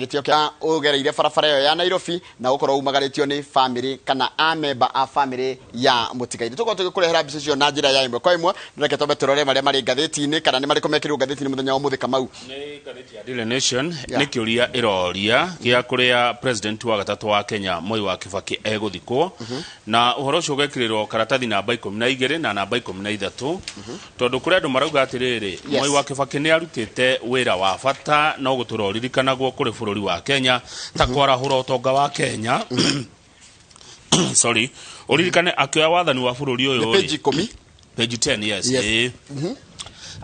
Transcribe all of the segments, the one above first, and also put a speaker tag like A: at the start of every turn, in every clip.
A: Gĩtĩo kĩa ũgereire barabara ĩyo ya Nairobi na gũkorwo umagarĩtio nĩ famĩlĩ kana amemba a famĩlĩ ya mũtigairĩ. Tũkorwo tũgĩkũrehera mbica icio na njĩra ya ĩmwe kwa ĩmwe. Reke twambe tũrore marĩa marĩ ngathĩti-inĩ kana nĩ marĩkũ mekĩrirwo ngathĩti-inĩ mũthenya wa ũmũthĩ. Kamau.
B: Nĩ ngathĩti ya Daily Nation. Nĩ kĩũria ĩroria gĩa kũrĩa president wa gatatũ wa Kenya Moi wa Kibaki egũthikwo, na ũhoro ũcio ũgekĩrĩrwo karatathi namba 12 na namba 13, tondũ kũrĩ andũ marauga atĩrĩrĩ, Moi wa Kibaki nĩ arutĩte wĩra wa bata no gũtũra ũririkanagwo kũrĩ bũrũri wa Kenya ta kwarahũra ũtonga wa Kenya. Sorry, ũririkane akĩoya wathani wa bũrũri ũyũ
A: Nĩ page
B: rĩ,
A: 10.
B: Page 10, yes.
A: Yes.
B: Ĩĩ.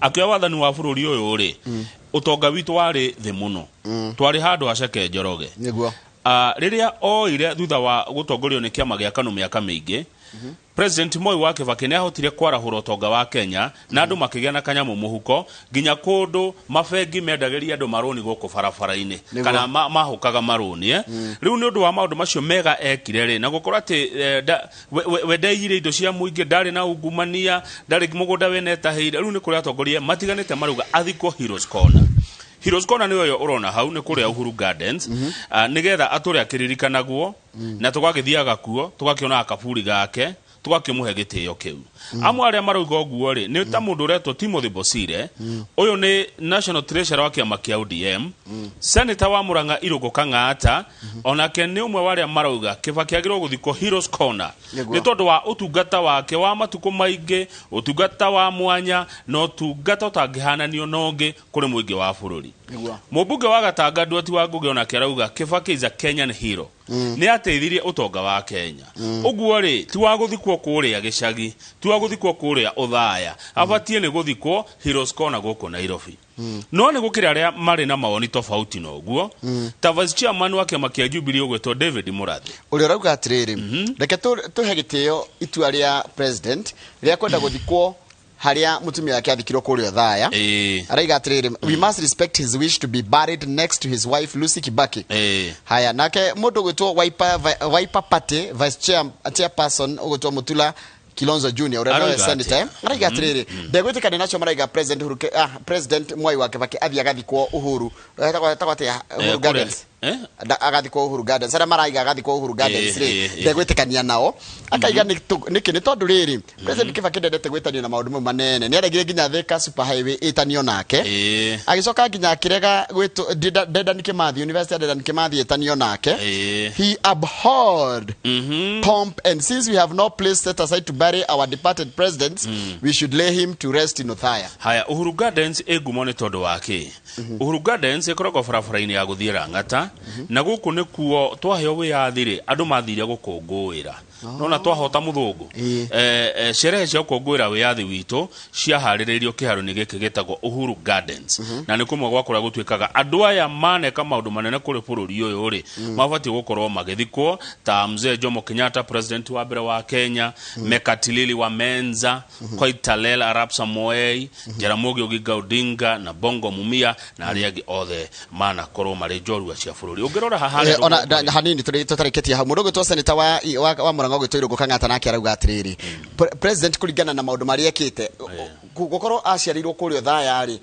B: Akĩoya wathani wa bũrũri ũyũ rĩ, ũtonga witũ warĩ thĩ mũno, twarĩ handũ haceke Njoroge. Rĩrĩa oire thutha wa gũtongorio nĩ kĩama gĩa KANU mĩaka mĩingĩ, President Moi wa Kibaki nĩ ahotire kwarahũra ũtonga wa Kenya na andũ makĩgĩa na kanyamũ mũhuko, nginya kũndũ mabengi mendagĩria andũ marũni gũkũ barabara-inĩ kana mahũkaga marũni, eh? Rĩu nĩ ũndũ wa maũndũ macio mega ekire rĩ, na gũkorwo atĩ we ndeiyire indo cia mũingĩ, ndarĩ na ungumania, ndarĩ mũgũnda wene etahĩire. Rĩu nĩ kũrĩ atongoria matiganĩte marauga athikwo Heroes Corner. Heroes Corner nĩ ũyũ ũrona hau, nĩ kũrĩa Uhuru Gardens, nĩgetha atũre akĩririkanagwo na tũgagĩthiaga kuo tũgakĩonaga kaburi gake, tũgakĩmũhe gĩtĩo kĩu. Amwe arĩa marauga ũguo rĩ, nĩ ta mũndũ ũretwo Timothy Bosire. Ũyũ nĩ national treasurer wa kĩama kĩa ODM. Senator wa Murang'a Irũngũ Kang'ata onake nĩ ũmwe wa arĩa marauga Kibaki agĩrĩirwo gũthikwo Heroes Corner nĩ tondũ wa ũtungata wake wa matukũ maingĩ, ũtungata wa mwanya na ũtungata ũtangĩhananio na ũngĩ kũrĩ mũingĩ wa bũrũri. Mũmbunge wa Gatanga Nduati wa Ngũgĩ onake arauga Kibaki is a Kenyan hero, nĩ ateithirie ũtonga wa Kenya. Ũguo rĩ, ti wa gũthikwo kũrĩa gĩcagi, ti wa gũthikwo kũrĩa Ũthaya, abatiĩ nĩ gũthikwo Heroes Corner gũkũ Nairobi. No nĩ gũkĩrĩ arĩa marĩ na mawoni tofauti na ũguo, ta vice chairman wa kĩama kĩa Jubilee ũgwĩtwo David Mũrathi,
A: ũrĩa ũrauga atĩrĩrĩ, reke tũhe gĩtĩo itua rĩa president rĩa kwenda gũthikwo harĩa mũtumia wake athikirwo kũrĩa Othaya. Araiga atĩrĩrĩ, "We must respect his wish to be buried next to his wife Lucy Kibaki." Haya, nake mũndũ ũgwĩtwo Wiper Party vice chairperson ũgwĩtwo Mutula Kilonzo Junior, ũrĩa nowe
B: Arauga
A: senator,
B: atĩa?
A: Araiga atĩrĩrĩ, ndegwĩtĩkania nacio maraiga President President Mwai wa Kibaki athiĩ agathikwo Uhuru, etagwo atĩa, Uhuru Gardens.
B: Eh?
A: Agathikwo Uhuru Gardens. Arĩa maraiga agathikwo Uhuru Gardens rĩ, ndegwĩtĩkania nao. Akaiga nĩkĩ? Nĩ tondũ rĩrĩ, President Kibaki ndendete gwĩtanio na maũndũ mau manene. Nĩ aregire nginya Thika Super Highway ĩtanio nake. Agĩcoka nginya akĩrega gwĩtwo Dedan Kimathi, University ya Dedan Kimathi ĩtanio nake. He abhorred pomp, and since we have no place set aside to bury our departed presidents, we should lay him to rest in Othaya.
B: Haya, Uhuru Gardens ĩ ngumo nĩ tondũ wa kĩ? Uhuru Gardens ĩkoragwo barabara-inĩ ya gũthiĩ Lang'ata, na gũkũ nĩkuo twaheo wĩyathi rĩ, andũ mathire gũkũngũĩra nona twahota mũthũngũ. Sherehe cia gũkũngũĩra wĩyathi witũ ciaharĩrĩirio kĩharo-inĩ gĩkĩ gĩtagwo Uhuru Gardens, na nĩ kũmwe gwa kũrĩa gũtuĩkaga andũ aya maneka maũndũ manene kũrĩ bũrũri ũyũ rĩ, mabatiĩ gũkorwo magĩthikwo, ta Mzee Jomo Kenyatta, president wa mbere wa Kenya, Mekatilili wa Menza, Koitalel Arap Samoei, Jaramogi Oginga Odinga na Bongo Mumia na arĩa angĩ othe manakorwo marĩ njorua cia bũrũri. Ũngĩrora haha harĩa
A: Ona
B: rũgongo rĩ,
A: hanini tũtarĩkĩtie hau, mũndũ ũgwĩtwo senator wa Murang'a ũgwĩtwo Irũngũ Kang'ata nake arauga atĩrĩrĩ, president kũringana na maũndũ marĩa ekĩte, gũkorwo aciarĩirwo kũrĩa Othaya rĩ,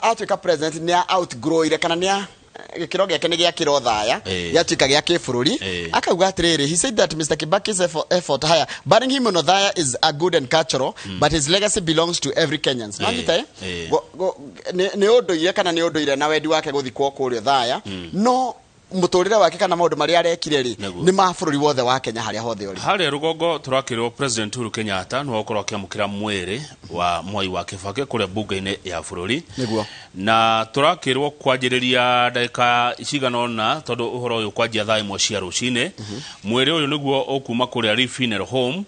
A: atuĩka president nĩ outgrowire kana nĩ gĩkĩro gĩake nĩ gĩakĩra Othaya, gĩatuĩka gĩa kĩbũrũri. Akauga atĩrĩrĩ, he said that Mr Kibaki's effort, haya, burying him in Othaya is a good and cultural, but his legacy belongs to every Kenyans. Nanyita, eh? Nĩ ũndũire kana nĩ ũndũire na wendi wake gũthikwo kũrĩa Othaya, no mũtũrĩre wake kana maũndũ marĩa arekire rĩ, nĩ ma bũrũri wothe wa Kenya harĩa hothe ũrĩ.
B: Harĩa rũgongo tũrakĩrwo President Uhuru Kenyatta nĩwe ũkorwo akĩamũkĩra mwĩrĩ wa Mwai wa Kibaki kũrĩa bunge-inĩ ya bũrũri. Na tũrakĩrwo kwanjĩrĩria ndagĩka cigana ũna, tondũ ũhoro ũyũ kwanjia thaa 1 cia rũcinĩ. Mwĩrĩ ũyũ nĩguo ũkuma kũrĩa Lee Funeral Home,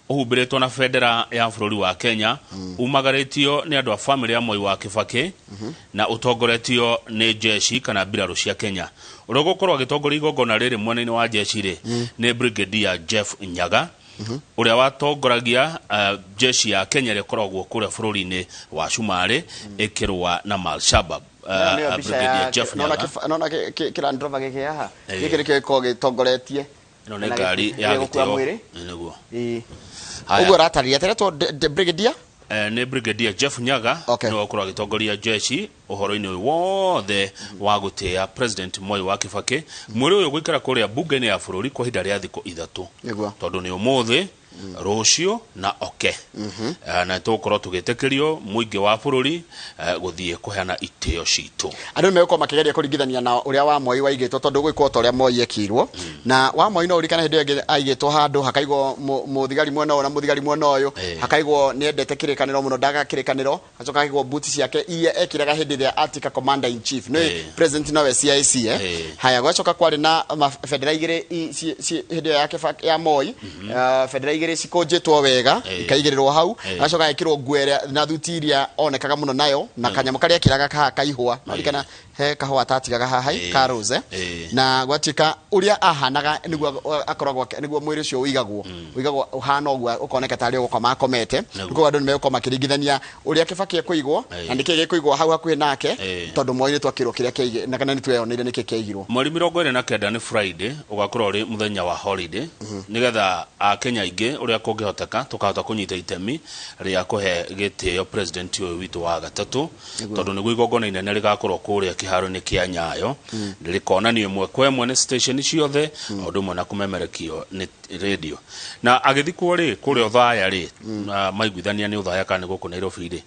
B: ũhumbĩrĩtwo na bendera ya bũrũri wa Kenya, umagarĩtio nĩ andũ a famĩlĩ ya Mwai wa Kibaki na ũtongoretio nĩ jeshi kana mbirarũ cia Kenya. Ũrĩa ũgũkorwo agĩtongoria igongona rĩrĩ mwena-inĩ wa jeshi rĩ, nĩ Brigadier Jeff Nyaga, ũrĩa watongoragia jeshi ya Kenya ĩrĩa ĩkoragwo kũrĩa bũrũri-inĩ wa Cumarĩ ĩkĩrũa na Al-Shabaab.
A: Ĩno nĩyo mbica
B: Brigadier
A: ya
B: Jeff
A: nona
B: Nyaga.
A: Nona kĩ Land Rover gĩkĩ haha.
B: Ĩĩ.
A: Gĩkĩ nĩkĩo gĩkoragwo gĩtongoretie
B: Ĩno nĩ
A: kana
B: ngari ya
A: gĩgũkua
B: gĩtĩo.
A: mwĩrĩ.
B: Ĩĩ, nĩguo.
A: Ĩĩ.
B: Haya.
A: Ũguo aratarĩria ateretwo Brigadier.
B: Nĩ Brigadier Jeff Nyaga.
A: Okay.
B: Nĩwe ũkorwo agĩtongoria jeshi ũhoro-inĩ ũyũ wothe wa gũtĩĩa President Mwai wa Kibaki, mwĩrĩ ũyũ gũikara kũrĩa bunge-inĩ ya bũrũri kwa ihinda rĩa thikũ 3.
A: Nĩguo.
B: Tondũ nĩ ũmũthĩ, rũciũ na oke. Na tũgũkorwo tũgĩtĩkĩrio mũingĩ wa bũrũri gũthiĩ kũheana itĩo citũ.
A: Andũ nĩ megũkorwo makĩgeria kũringithania na ũrĩa wa Moi waigĩtwo, tondũ gwĩkwo ta ũrĩa Moi ekirwo. Na wa Moi no ũririkane hĩndĩ ĩyo ĩngĩ aigĩtwo handũ hakaigwo mũthigari mwena ũyũ na mũthigari mwena ũyũ, hakaigwo nĩendete kĩrĩkanĩro mũno, ndaga kĩrĩkanĩro, acoka akaigwo buti ciake iria ekĩraga hĩndĩ ĩrĩa atuĩka commander in chief, nĩ president nowe CIC. Haya, gwacoka kwarĩ na bendera igĩrĩ hĩndĩ ĩyo ya Kibaki, ya Moi, bendera igĩrĩ cikũnjĩtwo wega, ikaigĩrĩrwo hau. Agacoka agekĩrwo nguo ĩrĩa na thuti iria onekaga mũno nayo, na kanyamũ karĩa ekĩraga kaha kaihũa, no ririkana he kahũa atatigaga haha ka rose. Na gwatuĩka ũrĩa ahanaga nĩguo akoragwo, nĩguo mwĩrĩ ũcio ũigagwo ũigagwo ũhana ũguo, ũkoneka tarĩ gũkoma akomete. Koguo andũ nĩ megũkorwo makĩringithania ũrĩa Kibaki ekũigwo na nĩkĩ gĩkũigwo hau hakuhĩ nake, tondũ Moi nĩ twakĩrwo kĩrĩa kĩaigĩ na kana nĩ tweyoneire nĩkĩ kĩaigirwo.
B: Mweri 29 nĩ Friday, ũgakorwo ũrĩ mũthenya wa holiday, nĩgetha akenya aingĩ ũrĩa kũngĩhoteka tũkahota kũnyita itemi rĩa kũhe gĩtĩo president ũyũ witũ wa gatatũ, tondũ nĩguo igongona inene rĩgakorwo kũrĩa kĩharo-inĩ kĩa Nyayo, rĩkonanio ĩmwe kwa ĩmwe nĩ station ciothe, o ũndũ ũmwe na kũmemerekio nĩ radio. Na agĩthikwo rĩ kũrĩa Othaya rĩ, na maiguithania nĩ Othaya kana nĩ gũkũ Nairobi rĩ,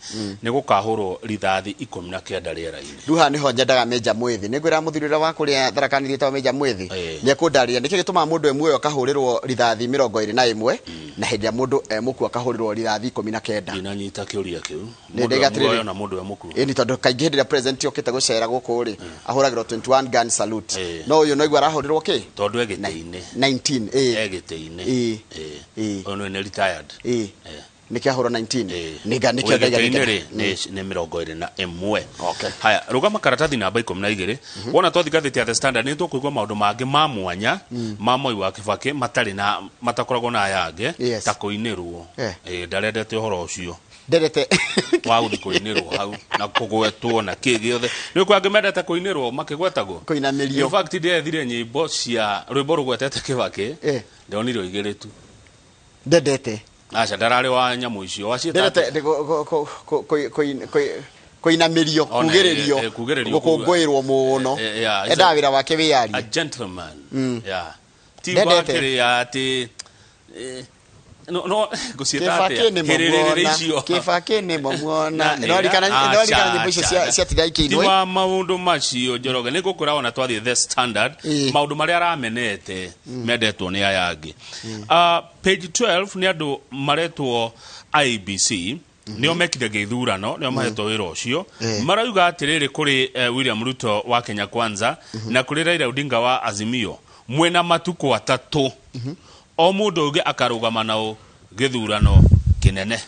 B: nĩ gũkahũrwo rithathi 19 rĩera-inĩ.
A: Rĩu haha nĩho nyendaga Meja Mwithi, nĩ ngwĩra mũthuri ũrĩa wa kũrĩa Tharaka Nithi wĩtagwo Meja Mwithi, nĩ ekũndarĩria nĩkĩ gĩtũmaga mũndũ e muoyo akahũrĩrwo rithathi 21, na hĩndĩ ĩrĩa mũndũ e mũkuũ akahũrĩrwo rithathi 19.
B: Ndinanyita kĩũria kĩu.
A: Nĩ
B: Mũndũ
A: ndaiga
B: e
A: atĩrĩrĩ.
B: muoyo na mũndũ e mũkuũ.
A: Ĩni, tondũ kaingĩ hĩndĩ ĩrĩa president okĩte gũcera gũkũ rĩ, ahũragĩrwo 21 gun salute. No ũyũ no igua arahũrĩrwo kĩ?
B: Tondũ e gĩtĩ-inĩ.
A: 19, ĩ.
B: E gĩtĩ-inĩ. Ũyũ nĩ retired.
A: Nĩkĩo ahũrwo 19. Nĩga nĩkĩo
B: Wĩ
A: ndaiga
B: gĩtĩ-inĩ
A: nĩkĩo.
B: rĩ, nĩ 21.
A: Okay.
B: Haya, rũgama karatathi namba 12. Wona twathi ngathĩti ya The Standard nĩ tũkũigua maũndũ mangĩ ma mwanya ma Moi wa Kibaki matarĩ na matakoragwo na aya angĩ, ta kũinĩrwo. Ndarendete ũhoro ũcio.
A: Nderete.
B: Wa gũthiĩ kũinĩrwo hau na kũgwetwo na kĩ gĩothe. Nĩ kwĩ angĩ mendete kũinĩrwo makĩgwetagwo.
A: Kũinamĩrio.
B: In fact, ndĩrethire nyĩmbo cia rwĩmbo rũgwetete Kibaki. Ndonire igĩrĩ tu.
A: Ndendete.
B: Aca, ndararĩ wa nyamũ icio. Waciĩta
A: Nderete
B: atĩa?
A: nĩ kũinamĩrio,
B: Ona,
A: kugĩrĩrio,
B: kugĩrĩrio,
A: gũkũngũĩrwo mũno.
B: Yeah, it's
A: Endaga wĩra wake wĩyarie.
B: A gentleman. Yeah. Ti
A: Ndendete.
B: wakĩrĩa atĩ, no, no, ngũciĩta
A: Kibaki
B: atĩa?
A: nĩ
B: Kĩrĩrĩrĩ
A: mũmuona.
B: icio.
A: Kibaki nĩ mũmuona.
B: Na nĩ
A: No ririkana,
B: aca,
A: no ririkana nyĩmbo icio
B: aca.
A: cia Tigai
B: Ti
A: Kĩinwe.
B: wa maũndũ macio, Njoroge, nĩ ngũkwĩra ona twathiĩ The Standard, maũndũ marĩa aramenete mendetwo nĩ aya angĩ. Page 12 nĩ andũ maretwo IEBC, nĩo mekithagia ithurano, nĩo mahetwo wĩra ũcio. Marauga atĩrĩrĩ kũrĩ William Ruto wa Kenya Kwanza na kũrĩ Raila Odinga wa Azimio, mwĩna matukũ 3 o mũndũ ũngĩ akarũgama nao gĩthurano kĩnene.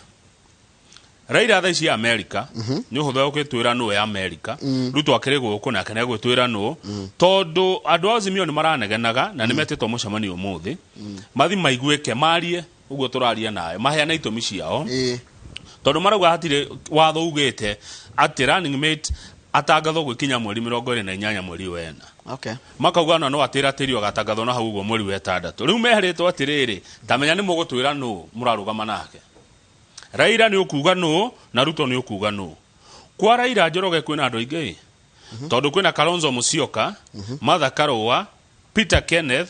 B: Raila thaa ici Amerika, nĩ ũhũthũ gũgĩtwĩra nũ e Amerika. Ruto akĩrĩ gũkũ nake nĩ egwĩtwĩra nũ, tondũ andũ a Azimio nĩ maranegenaga na nĩ metĩtwo mũcemanio ũmũthĩ, mathi maiguĩke, marie ũguo tũraria nawe, maheane itũmi ciao. Tondũ marauga hatirĩ watho ugĩte atĩ running mate atangathwo gwĩkinya mweri 28 mweri wa ena. Makauga ona no atĩratĩrio agatangathwo na hau ũguo mweri wa 6. Rĩu meherĩtwo atĩrĩrĩ, ta menya nĩ mũgũtwĩra nũ mũrarũgama nake. Raila nĩ ũkuga nũ na Ruto nĩ ũkuga nũ. Kwa Raila Njoroge kwĩna andũ aingĩ. Tondũ kwĩna Kalonzo Musyoka, Martha Karua, Peter Kenneth,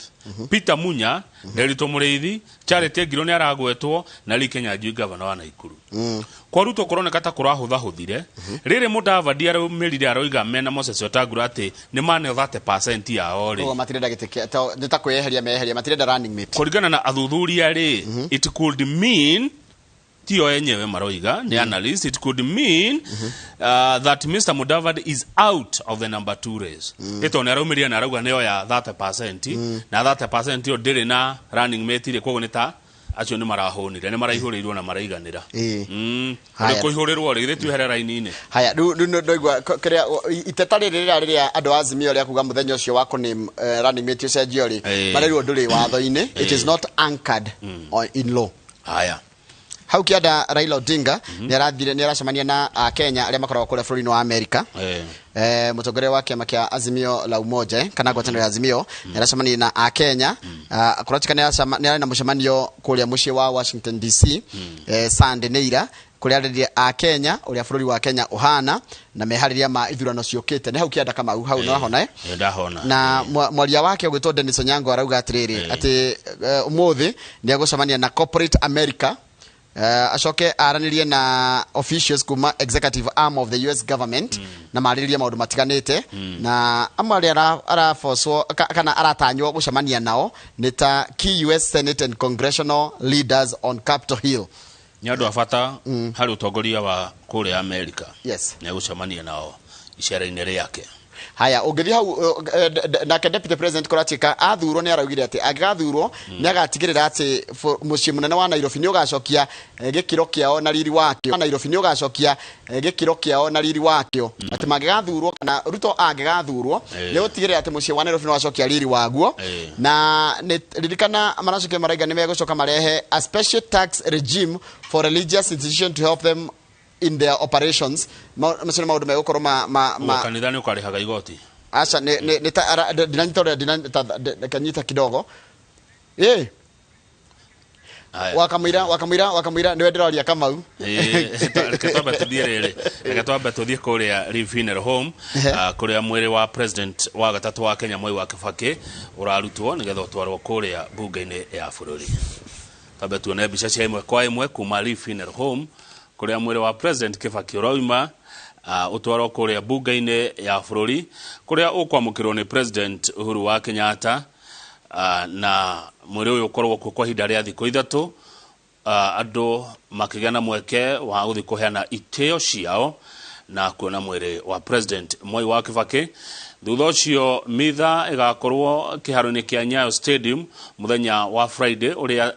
B: Peter Munya, Nderitu Mũrĩithi, Charity Ngiro nĩ aragwetwo na Lee Kinyanjui gavana wa Naikuru. Kwa Ruto kũroneka ta kũrahũthahũthire. Rĩrĩ Mudavadi araumĩrire aroiga mena Moses Wetangula atĩ nĩ mane 30% yao rĩ.
A: Koguo matirenda gĩtĩ kĩa, to, nĩ ta kwĩyeheria meyeheria, matirenda running mate.
B: Kũringana na athuthuria rĩ, it could mean tio enyewe maroiga ni analyst, it could mean that Mr. Mudavadi is out of the number 2 race. Ito nĩ araumiria na arauga nĩyo ya 30%, na 30% yo ndĩrĩ na running mate rĩ, koguo nĩ ta acio nĩ marahũnire, nĩ maraihũrĩirwo na maraiganĩra.
A: Haya.
B: Nĩ kũihũrĩrwo rĩ, githĩ twehere raini-inĩ.
A: Haya, rĩu nĩ ndaigua kĩrĩa, iteta rĩrĩ rĩrĩa rĩrĩa andũ a Azimio rĩa kuga mũthenya ũcio wa kũname running mate ũcenjio rĩ, marerwo ndũrĩ watho-inĩ. It is not anchored in law.
B: Haya.
A: Hau kĩanda Raila Odinga nĩ arathire, nĩ aracemania na Akenya arĩa makoragwo kũrĩa bũrũri-inĩ wa Amerika. Mũtongoria wa kĩama kĩa Azimio la Umoja, kana ngwatanĩro ya Azimio, nĩ aracemania na Akenya. Kũroneka nĩ arĩ na mũcemanio kũrĩa mũciĩ wa Washington DC, Sunday nĩ ira, Kũrĩa arĩria a Kenya ũrĩa bũrũri wa Kenya ũhana na meharĩria ma ithurano ciũkĩte. Nĩ hau kĩanda Kamau, hau no hona eh?
B: Ndahona.
A: Na mwaria wake ũgwĩtwo Dennis Onyango arauga atĩrĩrĩ atĩ ũmũthĩ nĩ egũcemania na Corporate America, acoke aranĩrie na officials kuma executive arm of the US government na marĩrĩrie maũndũ matiganĩte, na amwe arĩa arabocwo kana aratanywo gũcemania nao nĩ ta key US Senate and congressional leaders on Capitol Hill.
B: Nĩ andũ a bata harĩ ũtongoria wa kũrĩa America.
A: Yes.
B: Nĩ egũcemania nao icera-inĩ rĩake.
A: Haya, ũngĩthiĩ hau, nake deputy president kũratuĩka athurwo nĩ araugire atĩ angĩgathurwo nĩ agatigĩrĩra atĩ mũciĩ mũnene wa Nairobi nĩ ũgacokia gĩkĩro kĩao na riri wakĩo. Nairobi nĩ ũgacokia gĩkĩro kĩao na riri wakĩo, atĩ mangĩgathurwo kana Ruto angĩgathurwo nĩ gũtigĩrĩra atĩ mũciĩ wa Nairobi nĩ wacokia riri waguo. Na nĩ ririkana maracokia maraiga nĩ megũcoka marehe a special tax regime for religious institution to help them in their operations. Macio nĩ maũndũ megũkorwo ma
B: Kanitha nĩ ũkarĩhaga igoti?
A: Aca, nĩ ta ndinanyita ũrĩa ndinanyita kidogo. Ĩ. Wakamũira nĩwe ndĩroria Kamau.
B: Reke twambe tũthiĩ rĩrĩ, reke twambe tũthiĩ kũrĩa Lee Funeral Home, kũrĩa mwĩrĩ wa president wa gatatũ wa Kenya Mwai wa Kibaki ũrarutwo nĩgetha ũtwarwo kũrĩa bunge-inĩ ya bũrũri. Twambe tuone mbica cia ĩmwe kwa ĩmwe kuma Lee Funeral Home kũrĩa mwĩrĩ wa president Kibaki ũrauma, ũtwarwo kũrĩa bunge-inĩ ya bũrũri kũrĩa ũkwamũkĩrwo nĩ president Uhuru wa Kenyatta, na mwĩrĩ ũyũ ũkorwo kuo kwa ihinda rĩa thikũ 3, andũ makĩgĩa na mweke wa gũthiĩ kũheana itĩo ciao na kuona mwĩrĩ wa president Mwai wa Kibaki. Thutha ũcio mitha ĩgakorwo kĩharo-inĩ kĩa Nyayo Stadium mũthenya wa Friday ũrĩa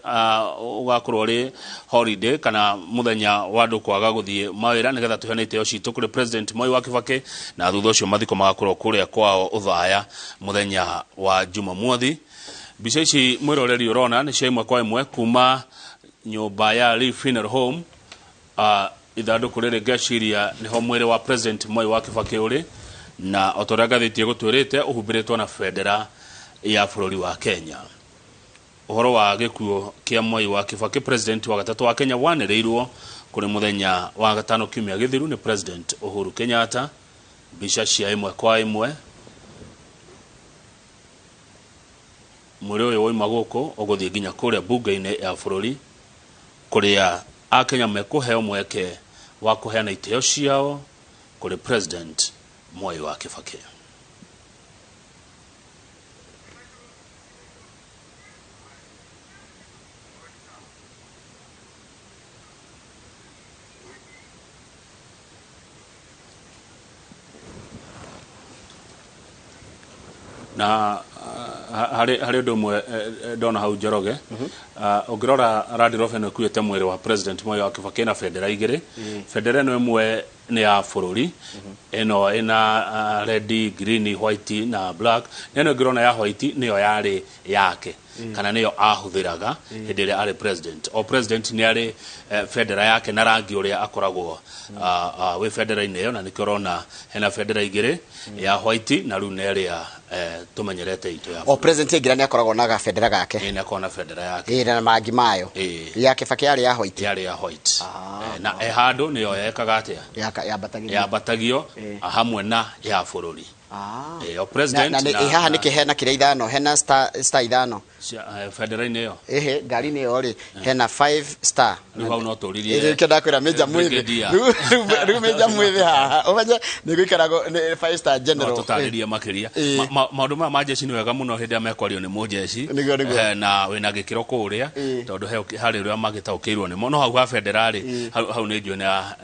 B: ũgakorwo ũrĩ holiday kana mũthenya wa andũ kwaga gũthiĩ mawĩra nĩgetha tũheane itĩo citũ kũrĩ president Mwai wa Kibaki, na thutha ũcio mathiko magakorwo kũrĩa kwao Othaya mũthenya wa Jumamothi. Mbica ici mwĩroreri ũrona nĩ cia ĩmwe kwa ĩmwe kuma nyũmba ya Lee Funeral Home. Ithandũkũ rĩrĩ ngeciria nĩho mwĩrĩ wa president Mwai wa Kibaki ũrĩ, na o ta ũrĩa ngathĩti ĩgũtwĩrĩte ũhumbĩrĩtwo na bendera ya bũrũri wa Kenya. Ũhoro wa gĩkuũ kĩa Mwai wa Kibaki president wa gatatũ wa Kenya wanĩrĩirwo kũrĩ mũthenya wa gatano kiumia gĩthiru nĩ president Uhuru Kenyatta. Mbica cia ĩmwe kwa ĩmwe mwĩrĩ ũyũ wauma gũkũ ũgũthiĩ nginya kũrĩa bunge-inĩ ya bũrũri kũrĩa akenya mekũheo mweke wa kũheana itĩo ciao kũrĩ president Mwai wa Kibaki. Na harĩ ũndũ ũmwe ndona hau Njoroge, ũngĩrora Land Rover ĩno ĩkuĩte mwĩrĩ wa president Mwai wa Kibaki na bendera igĩrĩ. Bendera ĩno ĩmwe nĩ ya bũrũri, ĩno ĩna red, green, white na black. Na ĩno ĩngĩrona ya white nĩyo yarĩ yake kana nĩyo ahũthĩraga hĩndĩ ĩrĩa arĩ president. O president nĩ arĩ bendera yake na rangi ũrĩa akoragwo wĩ bendera-inĩ ĩyo, na nĩkĩo ũrona hena bendera igĩrĩ ya white na rĩu nĩ ĩrĩa tũmenyerete itũ ya
A: O president aingĩra nĩ akoragwo na gabendera gake.
B: Nĩ akoragwo na bendera yake.
A: Na marangi mayo. Ya Kibaki yarĩ ya white.
B: Yarĩ ya white. Na e handũ nĩyo yekaga atĩa? Yambatagio hamwe na ya bũrũri. O president
A: na haha nĩkĩ hena kĩrĩa ithano, hena star ithano
B: bendera-inĩ ĩyo.
A: Ehe, ngari-inĩ ĩyo rĩ hena 5 star.
B: Rĩu hau no tũririe.
A: Rĩu ndakwĩra Major Mwithi. Rĩu Major Mwithi haha ũmenye nĩ gũikaragwo nĩ 5 star general.
B: No tũtarĩrie makĩria. Maũndũ maya ma jeshi nĩ wega mũno hĩndĩ ĩrĩa mekwario nĩ mũjeshi. Na wĩna gĩkĩro kũrĩa tondũ harĩ ũrĩa magĩtaũkĩirwo nĩmo. No hau ha bendera rĩ, hau nĩ njũĩ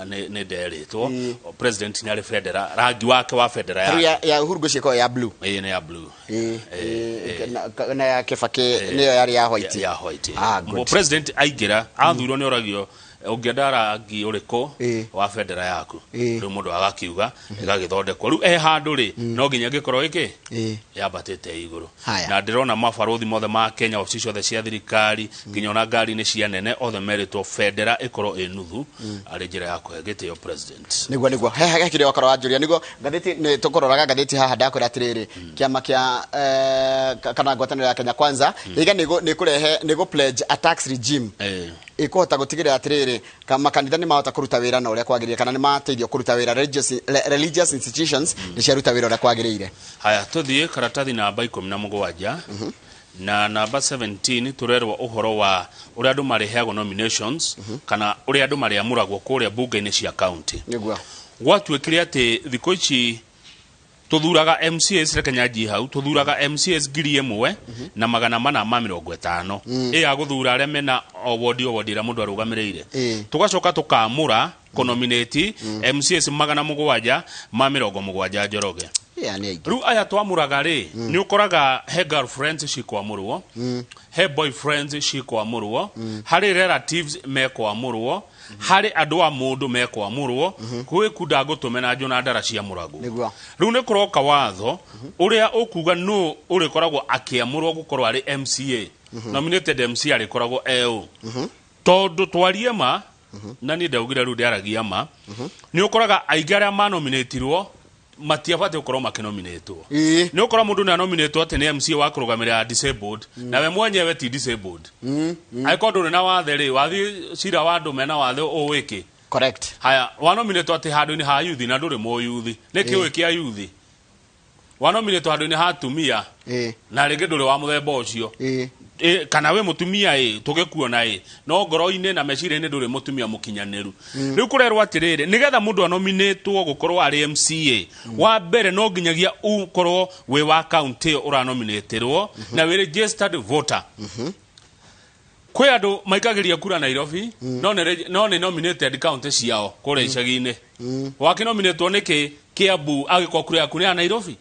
B: nĩ nderĩtwo. President nĩ arĩ bendera, rangi wake wa bendera
A: yake. Ya Uhuru ngwĩciria ya blue.
B: Ĩĩ, nĩ ya blue.
A: Na ya Kibaki nĩyo yarĩ ya white.
B: Ya white. President aingĩra athurwo nĩ oragio ũngĩenda rangi ũrĩkũ wa bendera yaku. Rĩu mũndũ agakiuga ĩgagĩthondekwo. Rĩu e handũ rĩ no nginya ĩngĩkorwo ĩkĩ yambatĩte igũrũ. Na ndĩrona mabarũthi mothe ma Kenya, obici ciothe cia thirikari nginya ona ngari-inĩ cia nene othe merĩtwo bendera ĩkorwo ĩ nuthu arĩ njĩra ya kũhe gĩtĩo president.
A: Nĩguo he kĩrĩa wakorwo wanjũria nĩguo ngathĩti nĩ tũkũroraga ngathĩti haha ndakwĩra atĩrĩrĩ kĩama kĩa kana ngwatanĩro ya Kenya Kwanza ĩga nĩ kũrehe nĩ gũ pledge a tax regime. Ĩkũhota gũtigĩrĩra atĩrĩrĩ, makanitha nĩ mahota kũruta wĩra na ũrĩa kwagĩrĩire, kana nĩ mateithio kũruta wĩra, religious institutions nĩ ciaruta wĩra ũrĩa kwagĩrĩire.
B: Haya, tuthiĩ karatathi namba 17 na namba 17. Tũrerwo ũhoro wa ũrĩa andũ marĩheagwo nominations, kana ũrĩa andũ marĩamũragwo kũrĩa bunge-inĩ cia county. Gwatuĩkire atĩ thikũ ici tuthuraga MCAs, reke nyanjie hau, tuthuraga MCAs 1450, ĩ ya gũthura arĩa mena o wodi, o wodi ĩrĩa mũndũ arũgamĩrĩire. Tugacoka tukamũra kũnominate MCAs 770, Njoroge.
A: Yeah, nĩ aingĩ.
B: Rĩu aya twamũraga rĩ, nĩ ũkoraga he girlfriends cikwamũrwo, he boyfriends cikwamũrwo, harĩ relatives mekwamũrwo, harĩ andũ a mũndũ mekwamũrwo, gwĩ kunda ngũtũme na njũna ndara cia mũragwo. Rĩu nĩ kũroka watho ũrĩa ũkuga nũ ũrĩkoragwo akĩamũrwo gũkorwo arĩ MCA, nominated MCA arĩkoragwo eũ, tondũ twarie ma, na niĩ ndaugire rĩu ndĩaragia ma, nĩ ũkoraga aingĩ arĩa manominatirwo matiabatiĩ gũkorwo makĩnominatwo. Nĩ ũkora mũndũ nĩ anominatwo atĩ nĩ MCA wa kũrũgamĩrĩra disabled, nawe mwenyewe ti disabled. Angĩkorwo ndũrĩ na wathe rĩ, wathiĩ cira wa andũ mena wathe ũwĩkĩ? Haya, wanominatwo atĩ handũ-inĩ ha yuthi na ndũrĩ mũyuthi, nĩ kĩũĩ kĩa yuthi? Wanominatwo handũ-inĩ ha atumia na rĩngĩ ndũrĩ wa mũthemba ũcio. Kana wĩ mũtumia ĩ tũgĩkuona ĩ, no ngoro-inĩ na meciria-inĩ ndũrĩ mũtumia mũkinyanĩru. Rĩu kũrerwo atĩrĩrĩ, nĩgetha mũndũ anominĩtwo gũkorwo arĩ MCA, wa mbere no nginyagia ũkorwo wĩ wa county ĩyo ũranominĩtĩrwo na wĩ registered voter. Kwĩ andũ maikagĩria kura Nairobi, no nĩ nominated county ciao kũrĩa icagi-inĩ. Wakĩnominĩtwo nĩkĩ Kiambu angĩkorwo kura yaku nĩ ya Nairobi?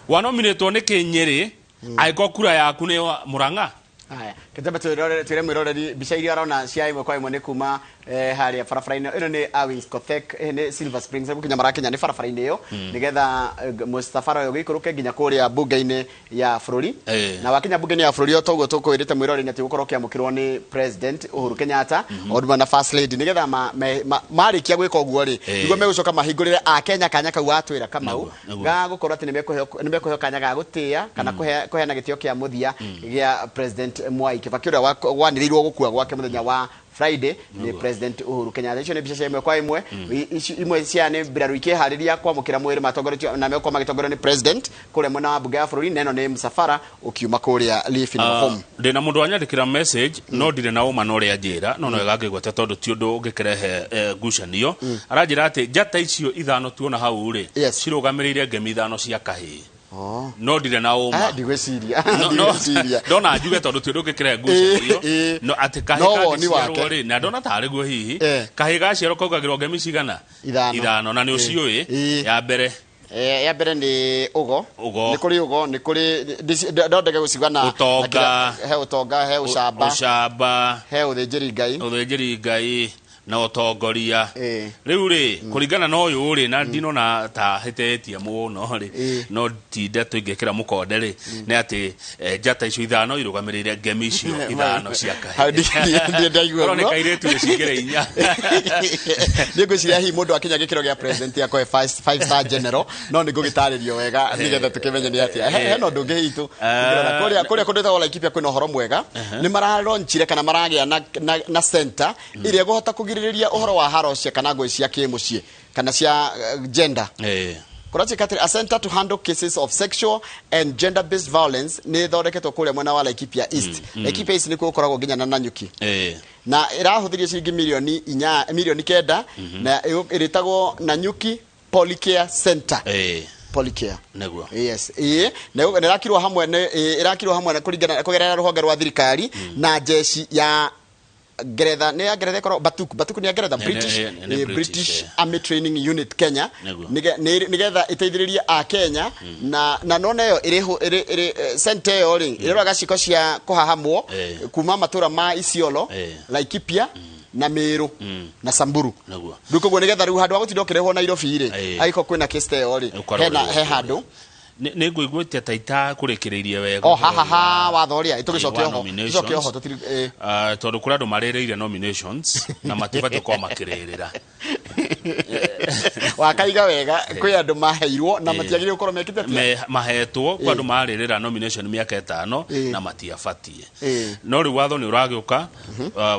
B: Wanominĩtwo nĩkĩ Nyĩrĩ angĩkorwo kura yaku nĩ ya Murang'a?
A: Haya, kitambe twĩre mwĩroreri mbica iria arona cia ĩmwe kwa ĩmwe nĩ kuma harĩa barabara-inĩ ĩno nĩ Awins Kothek, nĩ Silver Springs gũkinya marakinya nĩ barabara-inĩ ĩyo, nĩgetha mũcabara ũyũ ũgĩikũrũke nginya kũrĩa bunge-inĩ ya bũrũri. Na wakinya bunge-inĩ ya bũrũri, o toguo tũkwĩrĩte mwĩroreri, atĩ ũgũkorwo ũkĩamũkĩrwo nĩ President Uhuru Kenyatta o ũndũ ũmwe na First Lady, nĩgetha marĩkia gwĩka ũguo rĩ, nĩguo megũcoka mahingũrĩre Akenya kanya kau watwĩra Kamau,
B: Nĩguo.
A: ga gũkorwo atĩ nĩ mekũheo kanya ga gũtĩĩa kana kũheana gĩtĩo kĩa mũthia gĩa President Mwai Kibaki, ũrĩa wanĩrĩirwo gũkua gwake mũthenya wa Friday nĩ President Uhuru Kenyatta. Icio nĩ mbica cia ĩmwe kwa ĩmwe. Ici imwe cia nĩ mbirarũ ikĩharĩria kwamũkĩra mwĩrĩ, matongoretio na megũkorwo magĩtongorio nĩ President kũrĩa mwena wa bunge ya bũrũri, na ĩno nĩ msafara ũkiuma kũrĩa Lee Funeral Home.
B: Ndĩna mũndũ wanyandĩkĩra message, no ndirĩ na ũma na ũrĩa njĩra, no no wega ngĩgweta tondũ ti ũndũ ũngĩkĩrehe ngucanio. Aranjĩra atĩ njata icio ithano tuona hau rĩ, cirũgamĩrĩire ngemi ithano cia kahĩĩ. No ndirĩ na ũma.
A: Ah, ndigwĩciria.
B: No,
A: Ndigwĩciria.
B: ndona njuge tondũ ti ũndũ ũngĩkĩrehe ngucanio. No atĩ kahĩĩ
A: No woni
B: kangĩciarwo
A: wake.
B: rĩ, na ndona tarĩ guo hihi, kahĩĩ gaciarwo kaugagĩrwo ngemi cigana?
A: Ithano.
B: Ithano, na nĩ ũciũĩ. Ya mbere?
A: Ya mbere nĩ ũgo.
B: Ũgo.
A: Nĩ kũrĩ ũgo, nĩ kũrĩ no ndege gũciuga na
B: Ũtonga.
A: na he ũtonga, he ũcamba.
B: Ũcamba.
A: He ũthĩnjĩri Ngai.
B: Ũthĩnjĩri Ngai na ũtongoria. Rĩu rĩ, kũringana na ũyũ rĩ, na ndinona ta hĩtĩtie mũno rĩ, no ti ndeto ingĩkĩra mũkonde rĩ, nĩ atĩ njata icio ithano irũgamĩrĩire ngemi icio ithano cia
A: Hau ndaigua
B: Korwo nĩ
A: ũguo.
B: kairĩtu nĩ cingĩrĩ inya.
A: Nĩ ngwĩciria hihi mũndũ akinya gĩkĩro gĩa president akoe five star general, no nĩ ngũgĩtarĩrio wega nĩgetha tũkĩmenye nĩ atĩa. Hena ũndũ ũngĩ hihi tũngĩrora kũrĩa kũndũ gwĩtagwo Laikipia, kwĩna ũhoro mwega, nĩ maralaunchire kana maragĩa na center ĩrĩa ĩkũhota kũgirĩrĩria ũhoro wa haro cia kana ngũĩ cia kĩmũciĩ kana cia gender. Kũratuĩka atĩ a center to handle cases of sexual and gender based violence nĩ ĩthondeketwo kũrĩa mwena wa Laikipia East. Laikipia East nĩkuo gũkoragwo nginya na Nanyuki, na ĩrahũthĩrio ciringi milioni 8, milioni 9, na ĩrĩtagwo Nanyuki Polycare Center. Polycare. Yes, ĩĩ, na ĩrakirwo hamwe nĩ ĩrakirwo hamwe na kũringana kũgerera rũhonge rwa thirikari na jeshi ya Ngeretha, nĩ ya Ngeretha ĩkorwo Batuk, Batuk nĩ ya Ngeretha, British,
B: nĩ British,
A: British Army Training Unit Kenya. Nĩgetha ĩteithĩrĩrie a Kenya na nona ĩyo ĩrĩ center ĩyo rĩ, ĩroraga ciĩko cia kũhahamwo kuma matũra ma Isiolo, Laikipia na Meru na Samburu. Rĩu koguo nĩgetha rĩu handũ ha gũtinda ũkĩrehwo Nairobi rĩ, angĩkorwo kwĩna case ta ĩyo rĩ,
B: Ũkorwo
A: hena
B: ũrĩ
A: he handũ.
B: Nĩ ngũiguĩte ta itakũrĩkĩrĩirie wega.
A: O ha ha ha watho ũrĩa tũgĩcoke
B: wa
A: oho
B: nominations.
A: tũcoke oho tũtiri
B: Tondũ kũrĩ andũ marĩrĩire nominations na matibatiĩ gũkorwo makĩrĩrĩra.
A: Wakaiga wega kwĩ andũ maheirwo na matiagĩrĩirwo gũkorwo mekĩte atĩa?
B: Mahetwo kwa andũ marĩrĩra nomination mĩaka 5 na matiabatiĩ. No rĩu watho nĩ ũragĩũka.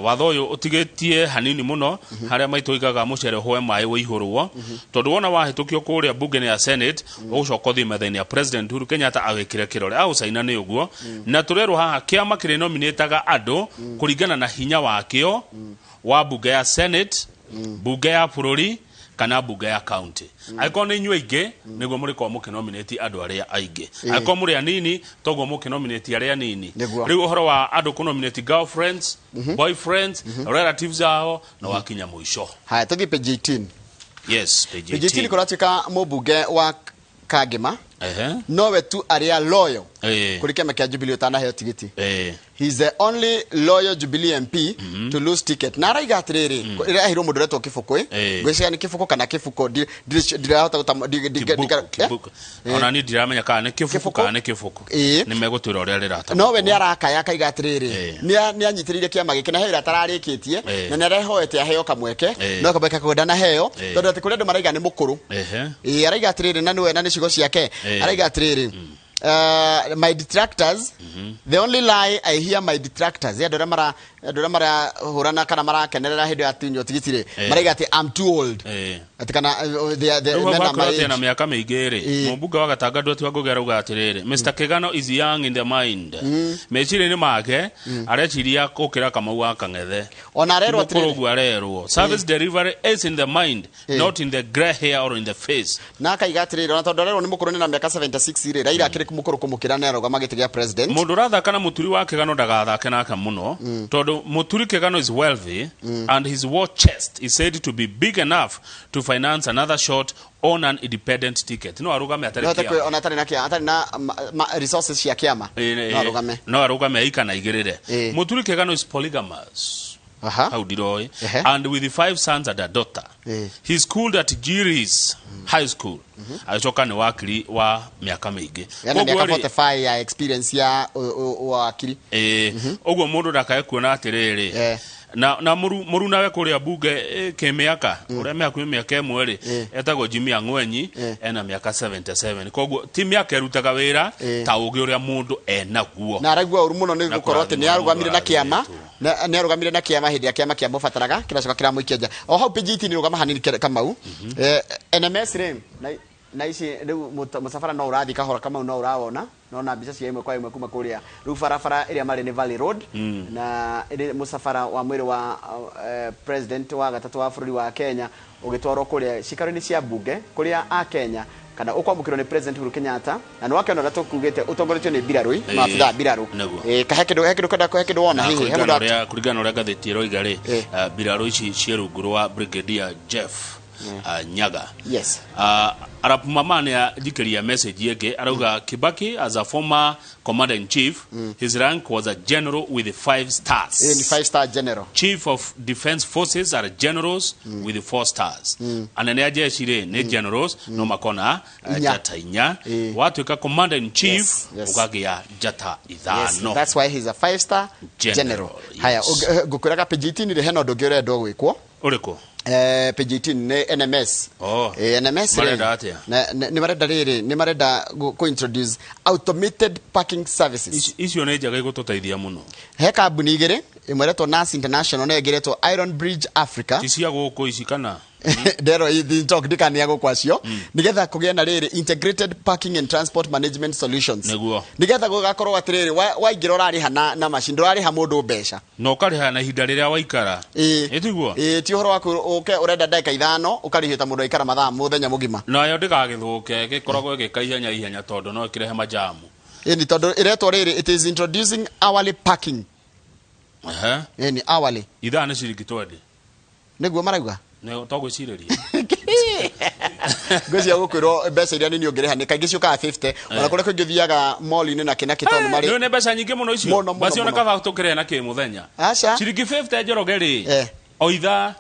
B: Watho ũyũ ũtigĩtie hanini mũno harĩa maitũ oigaga mũcere ũhũe maĩ wĩihũrwo, tondũ wona wahĩtũkio kũrĩa bunge-inĩ ya Senate, ũgũcoka ũthiĩ metha-inĩ ya President Uhuru Kenyatta awĩkĩre kĩrore aũcaina nĩ ũguo. Na tũrerwo haha kĩama kĩrĩ nominataga andũ kũringana na hinya wakĩo wa bunge ya Senate, bunge ya bũrũri kana bunge ya county. Angĩkorwo nĩ inyuĩ aingĩ, nĩguo mũrĩkorwo mũkĩnominate andũ arĩa aingĩ. Angĩkorwo mũrĩ anini, toguo mũkĩnominate arĩa anini. Rĩu ũhoro wa andũ kũnominate girlfriends, boyfriends, relatives ao no wakinya mũico.
A: Haya, tũthiĩ page 18.
B: Yes, page
A: Page 18.
B: 18.
A: Kũratuĩka mũmbunge wa Kangema nowe tu arĩa loyal kũrĩ kĩama kĩa Jubilee ũtanaheo tigiti. He's the only loyal Jubilee MP to lose ticket. Na araiga atĩrĩrĩ, ĩrĩa aheirwo mũndũ ũretwo Kĩbũkũ, ngwĩciria nĩ Kĩbũkũ kana Kĩbũkũ, ndirahota
B: Kibuku, Kibuku. Ona niĩ ndiramenya kana nĩ Kĩbuku
A: Kĩbũkũ?
B: kana nĩ Kĩbũkũ. Nĩ megũtwĩra ũrĩa rĩratamũkwo.
A: Nowe nĩ arakaya akaiga atĩrĩrĩ, nĩ anyitĩrĩire kĩama gĩkĩ na he wĩra atararĩkĩtie na nĩ arehoete aheo kamweke, no kamweke kau ndanaheo tondũ atĩ kũrĩ andũ maraiga nĩ mũkũrũ. Araiga atĩrĩrĩ, na nĩwe na nĩ ciugo ciake, araiga atĩrĩrĩ, "My detractors, the only lie I hear my detractors," andũ arĩa mara andũ arĩa marahũrana kana marakenerera hĩndĩ ya tunywo tigiti rĩ, maraiga atĩ "I'm too old," atĩ kana they
B: Rĩu
A: men are my
B: hakorwo atĩ na
A: age.
B: mĩaka mĩingĩ rĩ, mũmbunge wa Gatanga Nduati wa Ngũgĩ arauga atĩrĩrĩ, "Mr Kĩgano is young in the mind." Meciria-inĩ make areciria gũkĩra Kamau wa Kang'ethe.
A: Ona arerwo
B: Ti mũkũrũ
A: atĩrĩrĩ,
B: ũguo arerwo service delivery is in the mind, not in the grey hair or in the face.
A: Na akaiga atĩrĩrĩ, ona tondũ arerwo nĩ mũkũrũ, nĩ na mĩaka 76 rĩ, Raila akĩrĩ mũkũrũ kũmũkĩra na arũgama gĩtĩ gĩa president.
B: Mũndũ ũrathaka na Mũturi wa Kĩgano ndagathake nake mũno, tondũ Mũturi Kĩgano is wealthy and his war chest is said to be big enough to finance another shot on an independent ticket. No arũgame atarĩ
A: No hote
B: kĩama.
A: ona atarĩ na kĩama, atarĩ na resources cia kĩama, no arũgame.
B: No arũgame aika na igĩrĩre. Mũturi Kĩgano is polygamous. Hau ndiroĩ. And with five sons and a daughter. He schooled at Giris High School. Agĩcoka nĩ wakiri wa mĩaka mĩingĩ.
A: Yana
B: Koguo
A: mĩaka
B: rĩ,
A: 45 ya experience ya wakiri.
B: Ũguo mũndũ ndakae kuona atĩrĩrĩ, na mũrunawe kũrĩa bunge, kĩmĩaka ũrĩa me hakuhĩ mĩaka 1 rĩ, etagwo Jimmy Ang'wenyi, ena mĩaka 77. Koguo ti mĩaka ĩrutaga wĩra ta ũgĩ ũrĩa mũndũ enaguo.
A: Na araigua ũru mũno nĩ
B: Na
A: gũkorwo atĩ nĩ
B: kũrathimwo
A: arũgamire na
B: mũndũ
A: kĩama
B: arathimĩtwo.
A: nĩ arũgamire na kĩama hĩndĩ ya kĩama kĩamũbataraga, kĩracoka kĩramũikia nja. O hau page 18, rũgama hanini Kamau. NMS rĩ, na ici rĩu mũcabara no ũrathiĩ kahora, Kamau, no ũrawona nona mbica cia ĩmwe kwa ĩmwe kuma kũrĩa rĩu barabara ĩrĩa marĩ nĩ Valley Road, na ĩrĩ mũcabara wa mwĩrĩ wa president wa gatatũ wa bũrũri wa Kenya ũgĩtwarwo kũrĩa cikaro-inĩ cia bunge kũrĩa a Kenya kana ũkwamũkĩrwo nĩ President Uhuru Kenyatta, na nĩ wakĩona ũrĩa tũkugĩte ũtongoretio nĩ mbirarũ, maabithaa mbirarũ. Kahe kĩndũ, he kĩndũ kwenda, he kĩndũ wona
B: Na
A: hihi he
B: kũringana
A: mũndũ
B: na ũrĩa ngathĩti ĩroiga rĩ, mbirarũ ici ciĩ rungu rwa Brigadier Jeff Nyaga. Arap Mama nĩ anjikĩria message ĩngĩ, arauga Kibaki as a former commander in chief, his rank was a general with five stars.
A: Ni five star general.
B: Chief of defense forces are generals with four stars. Anene a jeshi rĩ nĩ generals, no makona
A: Inya.
B: njata 4. Watuĩka commander in chief, ũkagĩa njata 5.
A: That's why he's a five star
B: General,
A: general. Haya, ngũkwĩraga page 18 rĩ, hena ũndũ ũngĩ ũrendwo gwĩkwo.
B: Ũrĩkũ?
A: Page 18 nĩ NMS.
B: Oh.
A: NMS rĩ,
B: Marenda atĩa?
A: Nĩ marenda rĩrĩ, nĩ marenda kũ introduce automated parking services.
B: Icio nĩ njega, igũtũteithia mũno.
A: He kambuni igĩrĩ, ĩmwe ĩretwo Nas International na ĩngĩ ĩretwo Iron Bridge Africa.
B: Ti cia gũkũ ici kana?
A: Ndero ithi ndikania gũkũ acio, nigetha kũgĩe na rĩrĩ integrated parking and transport management solutions. Nigetha gũgakorwo atĩrĩrĩ, waingĩra ũrarĩha na machine, ndũrarĩha mũndũ mbeca.
B: Na ũkarĩha na ihinda rĩrĩa waikara. Ĩtiguo?
A: Ĩĩ, ti ũhoro waku ũke ũrenda ndagĩka 5 ũkarĩhio ta mũndũ aikara mathaa mũthenya mũgima.
B: Nayo ndĩgagĩthũke, gĩkoragwo ĩgĩka ihenya ihenya, tondũ no ĩkĩrehe majamu.
A: Ĩni tondũ ĩretwo rĩrĩ, it is introducing hourly parking. Ĩni hourly.
B: Ithaa nĩ ciringi 20.
A: Nĩguo marauga.
B: Nĩ to gwĩcirĩria.
A: Ngwĩciria gũkwĩrwo mbeca iria nini ũngĩrĩha nĩ kaingĩ ciũkaga 50, ona kũrĩa kũingĩ ũthiaga mall-inĩ na kĩ na kĩ, tondũ marĩ
B: Nĩ mbeca nyingĩ mũno icio.
A: Mũno, mũno,
B: Basi ona
A: mũno.
B: kaba tũkĩrĩha na kĩmũthenya.
A: Aca.
B: Ciringi 50, Njoroge, rĩ, o ithaa.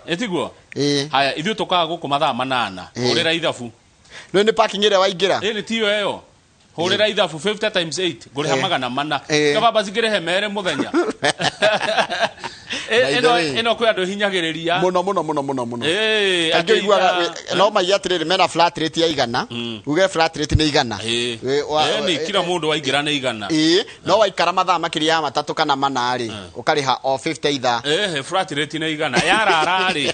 B: Ĩtiguo?
A: Ĩĩ.
B: Haya, ithuĩ tũkaga gũkũ mathaa 8. Hũrĩra ithabu.
A: Rĩu nĩ parking ĩrĩa waingĩra.
B: Ĩ nĩ tiyo ĩyo, hũrĩra ithabu, 50 times 8 ngũrĩha 400. Kaba basi ngĩrĩhe merĩ mũthenya. Ĩno kwĩ andũ hinyagĩrĩria
A: mũno mũno mũno mũno mũno. Kaingĩ ũiguaga no maiga atĩrĩrĩ, mena flat rate ya 100, uge flat rate nĩ 100.
B: Nĩ kila mũndũ waingĩra nĩ 100.
A: Ĩĩ, no waikara mathaa makĩria ya 3 kana 4 rĩ, ũkarĩha o 50 ithaa.
B: Flat rate nĩ 100 yarara rĩ.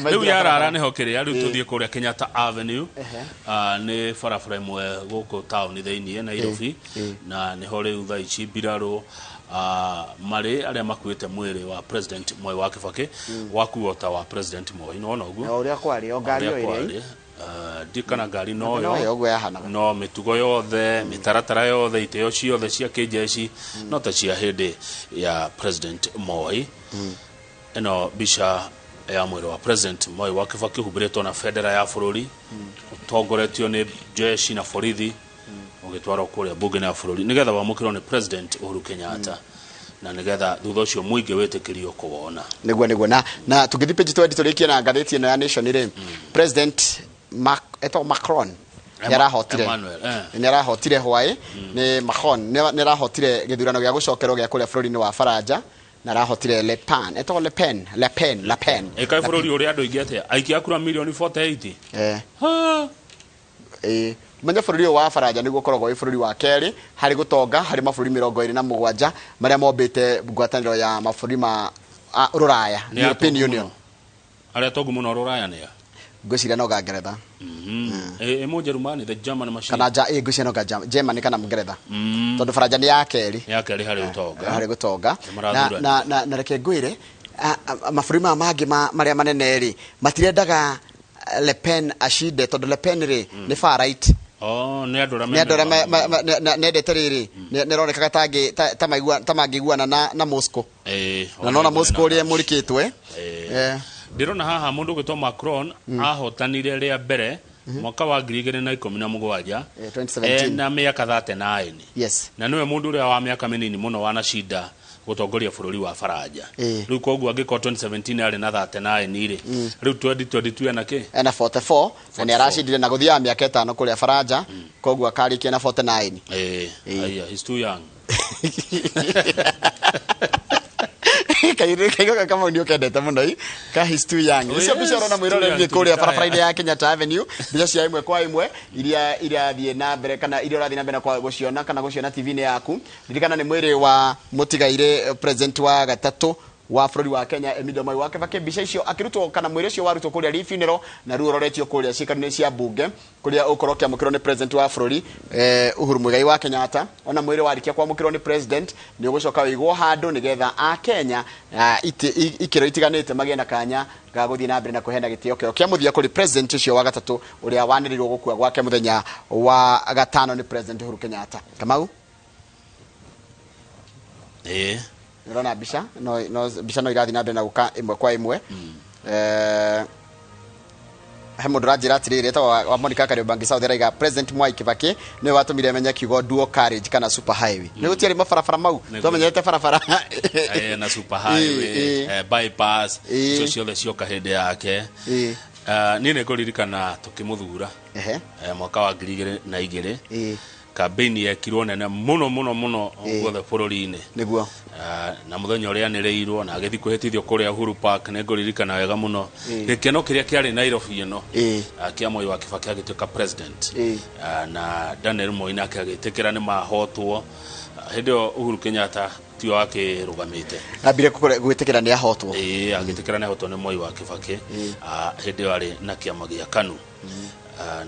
B: Rĩu yarara nĩho kĩrĩa rĩu tũthiĩ kũrĩa Kenyatta Avenue. Nĩ barabara ĩmwe gũkũ taũni thĩiniĩ Nairobi, na nĩho rĩu thaa ici mbirarũ marĩ arĩa makuĩte mwĩrĩ wa President Moi wa Kibaki, wakuo ta wa President Moi, no ũguo
A: o ũrĩa kwarĩ, o ngari o ĩrĩa
B: ndikana ngari no yo
A: ũguo yahanaga,
B: no mĩtugo yothe, mĩtaratara yothe, itĩo ciothe cia kĩnjeshi no ta cia hĩndĩ ya President Moi. Ĩno mbica ya mwĩrĩ wa President Moi wa Kibaki ũhumbĩrĩtwo na bendera ya bũrũri, ũtongoretio nĩ jeshi na borithi, ũgĩtwarwo kũrĩa bunge ya bũrũri nĩgetha wamũkĩrwo nĩ President Uhuru Kenyatta, na nĩgetha thutha ũcio mũingĩ wĩtĩkĩrio kũwona.
A: Nĩguo na tũngĩthiĩ page 20 tũrĩkie na ngathĩti ĩno ya Nation rĩ, President Macron nĩarahotire hwaĩ nĩ Macron nĩarahotire gĩthurano gĩa gũcokerwo gĩa kũrĩa bũrũri-inĩ wa Faranja, na arahotire Le Pen, etagwo Le Pen, Le Pen, Le Pen.
B: Ĩkaĩ bũrũri ũrĩa andũ aingĩ atĩa? Aikia a kura milioni 48.
A: Menya bũrũri ũyũ wa Faranja nĩguo ũkoragwo wĩ bũrũri wa kerĩ harĩ gũtonga harĩ mabũrũri 27 marĩa mombĩte ngwatanĩro ya mabũrũri ma Rũraya, European Union.
B: Arĩa atongu mũno Rũraya nĩ a?
A: Ngwĩciria no Ngeretha.
B: Mũjerumani, the German machine.
A: Kana ngwĩciria no Germany kana Ngeretha. Tondũ Faranja nĩ ya kerĩ.
B: Ya kerĩ harĩ ũtonga.
A: Harĩ gũtonga. Na reke ngwĩre, mabũrũri maya mangĩ marĩa manene rĩ, matirendaga Le Pen acinde, tondũ Le Pen rĩ nĩ far right.
B: Nĩ andũ arĩa
A: nendete rĩrĩ, nĩ ĩronekaga ta mangĩiguana na Moscow. Na nona Moscow ũrĩa ĩmũrĩkĩtwe.
B: Ndĩrona haha mũndũ ũgwĩtwo Macron ahotanire rĩa mbere mwaka wa 2017,
A: 2017,
B: na mĩaka 39.
A: Yes.
B: Na nĩwe mũndũ ũrĩa wa mĩaka mĩnini mũno wanacinda gũtongoria bũrũri wa Faranja. Rĩu koguo angĩkorwo 2017 arĩ na 39 rĩ, rĩu 2022 ena kĩ?
A: Ena 44, na nĩ aracindire na gũthiaga mĩaka 5 kũrĩa Faranja, koguo akarĩkia na 49.
B: Aya, he's too young.
A: Kaigo kama ndio kendete mũno i ka he's too young. Icio mbica ũrona mwĩroreri kũrĩa barabara-inĩ ya Kenyatta Avenue, mbica cia ĩmwe kwa ĩmwe iria irathiĩ na mbere kana iria ũrathiĩ na mbere kwa gũciona kana gũciona TV-inĩ yaku. Ririkana nĩ mwĩrĩ wa mũtigairĩ president wa gatatũ wa bũrũri wa Kenya Emilio Moi wa Kibaki. Mbica icio akĩrutwo kana mwĩrĩ ũcio warutwo kũrĩa Lee Funeral na rĩu ũroretio kũrĩa ciikaro-inĩ cia mbunge kũrĩa ũkorwo ũkĩamũkĩrwo nĩ president wa bũrũri Uhuru Muigai wa Kenyatta. Ona mwĩrĩ warĩkia kwamũkĩrwo nĩ president nĩ ũgũcoka ũigwo handũ nĩgetha a Kenya ikĩro itiganĩte magĩe na kanya ga gũthiĩ na mbere na kũheana gĩtĩo kĩao kĩa mũthia kũrĩ president ũcio wa gatatũ ũrĩa wanĩrĩirwo gũkua gwake mũthenya wa gatano nĩ President Uhuru Kenyatta. Kamau? Nĩũrona mbica no mbica no irathiĩ na mbere na gũka ĩmwe kwa ĩmwe. He mũndũ ũranjĩra atĩrĩrĩ, etagwo wa Monica Kariobangi South, araiga President Mwai Kibaki nĩwe watũmire menye kiugo dual carriage kana super highway. Nĩ gũtiarĩ mabarabara mau, twamenyete barabara
B: na super highway, bypass, icio ciothe cioka hĩndĩ yake. Niĩ nĩ ngũririkana tũkĩmũthura mwaka wa 2002, campaign yekirwo nene mũno mũno mũno guothe bũrũri-inĩ.
A: Nĩguo.
B: Na mũthenya ũrĩa anĩrĩirwo na agĩthiĩ kwĩhĩtithio kũrĩa Uhuru Park, nĩ ngũririkana wega mũno gĩkeno kĩrĩa kĩarĩ Nairobi ĩno kĩa Moi wa Kibaki agĩtuĩka president, na Daniel Moi nake agĩtĩkĩra nĩ mahotwo. Hĩndĩ ĩyo Uhuru Kenyatta tiwe wakĩrũgamĩte,
A: ambire gwĩtĩkĩra nĩ ahotwo.
B: Agĩtĩkĩra nĩ ahotwo nĩ Moi wa Kibaki. Hĩndĩ ĩyo arĩ na kĩama gĩa KANU,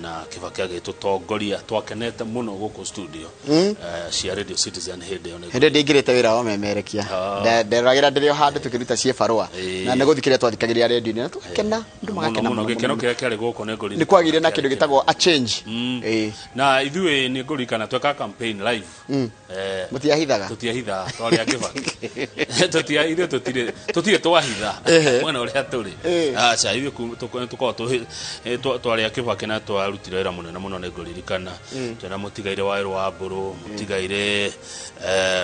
B: na Kibaki agĩtũtongoria, twakenete mũno gũkũ studio cia Radio Citizen hĩndĩ ĩyo.
A: Hĩndĩ ndĩingĩrĩte wĩra wa memerekia, nderoragĩra ndĩrĩ o handũ tũkĩruta ciĩbarũa, na nĩ gũthikĩrĩria twathikagĩrĩria radio-inĩ na tũgakena, andũ magakena
B: mũno. Gĩkeno kĩrĩa kĩarĩ gũkũ nĩ ngũririkana
A: nĩ kwagĩire na kĩndũ gĩtagwo a change.
B: Na ithuĩ nĩ ngũririkana tweka campaign live.
A: Mũtiahithaga?
B: Tũtiahithaga, twarĩ a Kibaki. Ithuĩ tũtirĩ twahitha mwena ũrĩa tũrĩ. Aca, ithuĩ tũkoragwo twarĩ a Kibaki na twarutire wĩra mũnene mũno. Nĩ ngũririkana twĩna mũtigaire wa Ĩrũ wa Mbũrũ, mũtigaire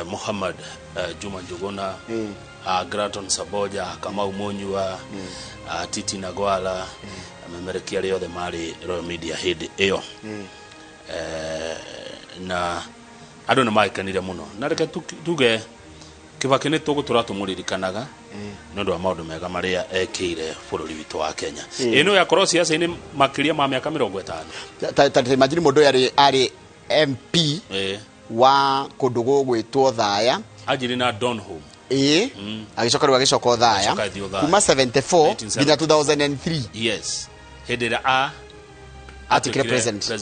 B: Muhammad Juma Njuguna, Granton Saboja, Kamau Munyua, Titi Nagwala, amemerekia arĩa othe marĩ Royal Media hĩndĩ ĩyo. Na andũ nĩ magĩkenire mũno. Na reke tuge Kibaki nĩ tũgũtũra tũmũririkanaga nĩ ũndũ wa maũndũ mega marĩa ekĩire bũrũri witũ wa Kenya. Ĩno yakorwo siasa-inĩ makĩria ma mĩaka 50.
A: Ta imagine mũndũ ũyũ arĩ MP wa kũndũ gũgwĩtwo Thaya.
B: Anjiri na Donholm.
A: Agĩcoka rĩu agĩcoka Othaya kuma 74 nginya 2003.
B: Yes. Hĩndĩ ĩrĩa
A: atuĩkire president.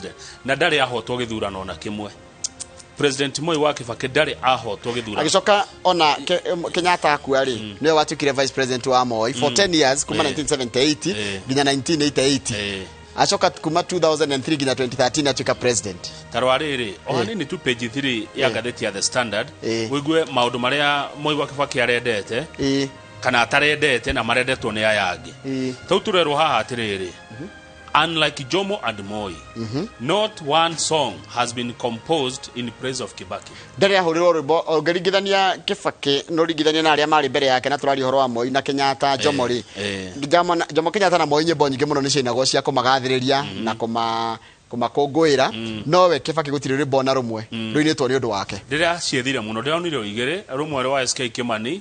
B: Na ndarĩ ahotwo gĩthurano na kĩmwe. President Moi wa Kibaki ndarĩ ahotwo gĩthurano.
A: Agĩcoka ona Kenyatta akua rĩ, nĩwe watuĩkire vice president wa Moi for 10 years kuma 1978 nginya 1988. Acoka kuma 2003 nginya 2013 atuĩka president.
B: Tarwa rĩrĩ, o hanini tu page 3 ya ngathĩti ya The Standard, ũigue maũndũ marĩa Moi wa Kibaki arendete kana atarendete na marendetwo nĩ aya angĩ. Tau tũrerwo haha atĩrĩrĩ, unlike Jomo and Moi, not one song has been composed in praise of Kibaki.
A: Ndarĩ ahũrĩrwo rwĩmbo ũngĩringithania Kibaki no ringithania na arĩa marĩ mbere yake na tũraria ũhoro wa Moi na Kenyatta. Jomo rĩ, Jomo Kenyatta na Moi nyĩmbo nyingĩ mũno nĩ ciainagwo cia kũmagathĩrĩria na kũmakũngũĩra, nowe Kibaki gũtirĩ rwĩmbo na rũmwe rũinĩtwo nĩ ũndũ wake.
B: Ndĩra ciethire mũno, ndĩronire igĩrĩ, rũmwe rwa SK Kimani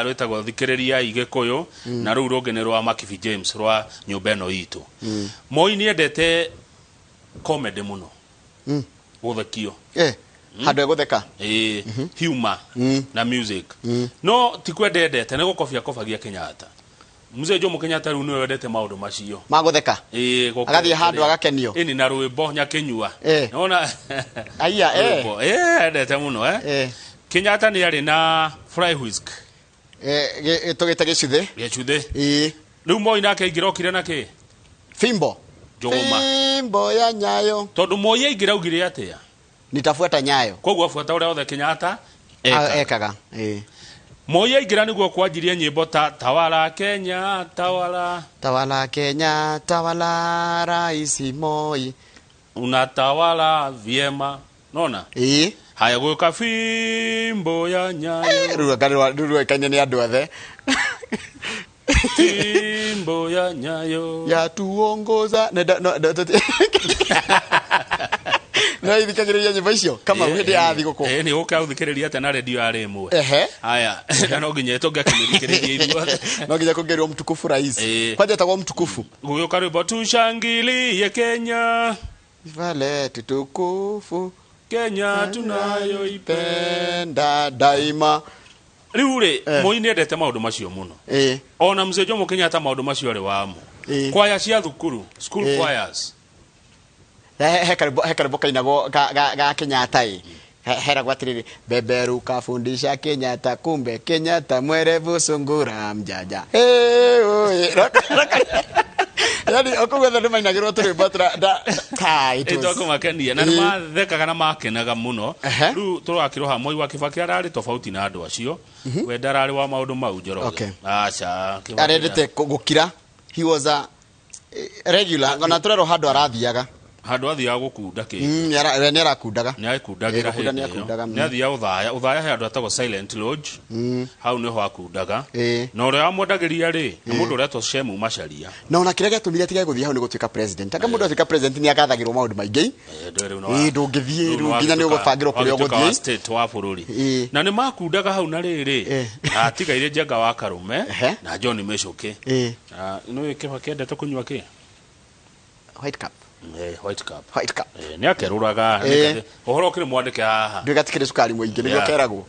B: rwĩtagwo Thikĩrĩria Gĩkũyũ, na rũu rũngĩ nĩ rwa Makibi James rwa nyũmba ĩno itũ. Moi nĩendete comedy mũno, gũthekio,
A: handũ egũtheka,
B: humor na music. No ti kwenda endete, nĩ gũkobia kobagia Kenyatta. Mzee Jomo Kenyatta rĩu nĩwe wendete maũndũ macio
A: magũtheka, agathiĩ handũ agakenio.
B: Ĩni na rwĩmbo nyakĩnyua. Nona
A: aya
B: endete mũno. Kenyatta nĩ arĩ na fly whisk,
A: tũgĩte gĩcuthĩ.
B: Gĩcuthĩ. Rĩu Moi nake aingĩrokire na kĩ?
A: Fimbo.
B: Njũgũma.
A: Fimbo ya nyayo.
B: Tondũ Moi aingĩra augire atĩa?
A: Nitafuata nyayo.
B: Koguo abuata ũrĩa othe Kenyatta
A: ekaga.
B: Moi aingĩra nĩguo kwanjirie nyĩmbo ta Tawala Kenya, Tawala.
A: Tawala Kenya, tawala Rais Moi.
B: Unatawala vyema. Nona? Haya gũka fimbo ya nyayo.
A: Rĩu rũĩkaine nĩ andũ othe.
B: Fimbo ya nyayo.
A: Ya tuongoza. No ithikagĩrĩria nyĩmbo icio kama hĩndĩ ya thigũkũ.
B: Nĩ gũka ũthikĩrĩria atĩa na redio yarĩ ĩmwe. Haya, na no nginya tũngĩakĩmĩthikĩrĩria ithuothe.
A: No nginya kũngĩrwo mtukufu rais. Kwanja etagwo mtukufu.
B: Gũgĩũka rwĩmbo tushangilie Kenya.
A: Vale tutukufu.
B: Kenya tunayoipenda
A: daima.
B: Rĩu rĩ, Moi nĩendete maũndũ macio mũno. Ona Mzee Jomo Kenyatta maũndũ macio arĩ wamo. Kwaya cia thukuru, school choirs.
A: He karĩmbo kainagwo ga Kenyatta ĩ. Heragwo atĩrĩrĩ, beberu kafundisha Kenyatta, kumbe Kenyatta mwerevu sungura mjanja. Yani okoguo othe nĩmainagĩrwo tũrwĩmbo
B: tũmakenia na nĩmathekaga na makenaga mũno. Rĩu tũrakĩrwo haha Moi wa Kibaki ararĩ tofauti na andũ acio. We ndararĩ wa maũndũ mau Njoroge. Aca,
A: arendete gũkira. He was a regular, ona tũrerwo handũ arathiaga.
B: Handũ athiaga gũkunda kĩndũ.
A: Nĩ arakundaga.
B: Nĩ akundagĩra hĩndĩ ĩyo. Nĩ athiaga Othaya. Othaya he handũ hatagwo Silent Lodge. Hau nĩho akundaga. Na ũrĩa wamwendagĩria rĩ, nĩ mũndũ ũretwo Shemu Macharia.
A: Na ona kĩrĩa gĩatũmire atige gũthiĩ hau nĩ gũtuĩka president. Anga mũndũ atuĩka president nĩ agathagĩrwo maũndũ maingĩ. Ndũngĩthiĩ rĩu nginya nĩ ũgũbangĩrwo kũrĩa ũgũthiĩ.
B: State wa bũrũri. Na nĩ makundaga hau na rĩrĩ, na atigaire Njenga wa Karume na John Michuki. Nĩ Kibaki endete kũnyua kĩ?
A: White cup.
B: White cup.
A: White cup.
B: Nĩ akerũraga ũhoro ũkĩrĩ mwandĩke haha.
A: Ndũgatikĩre cukari mũingĩ nĩguo keragwo.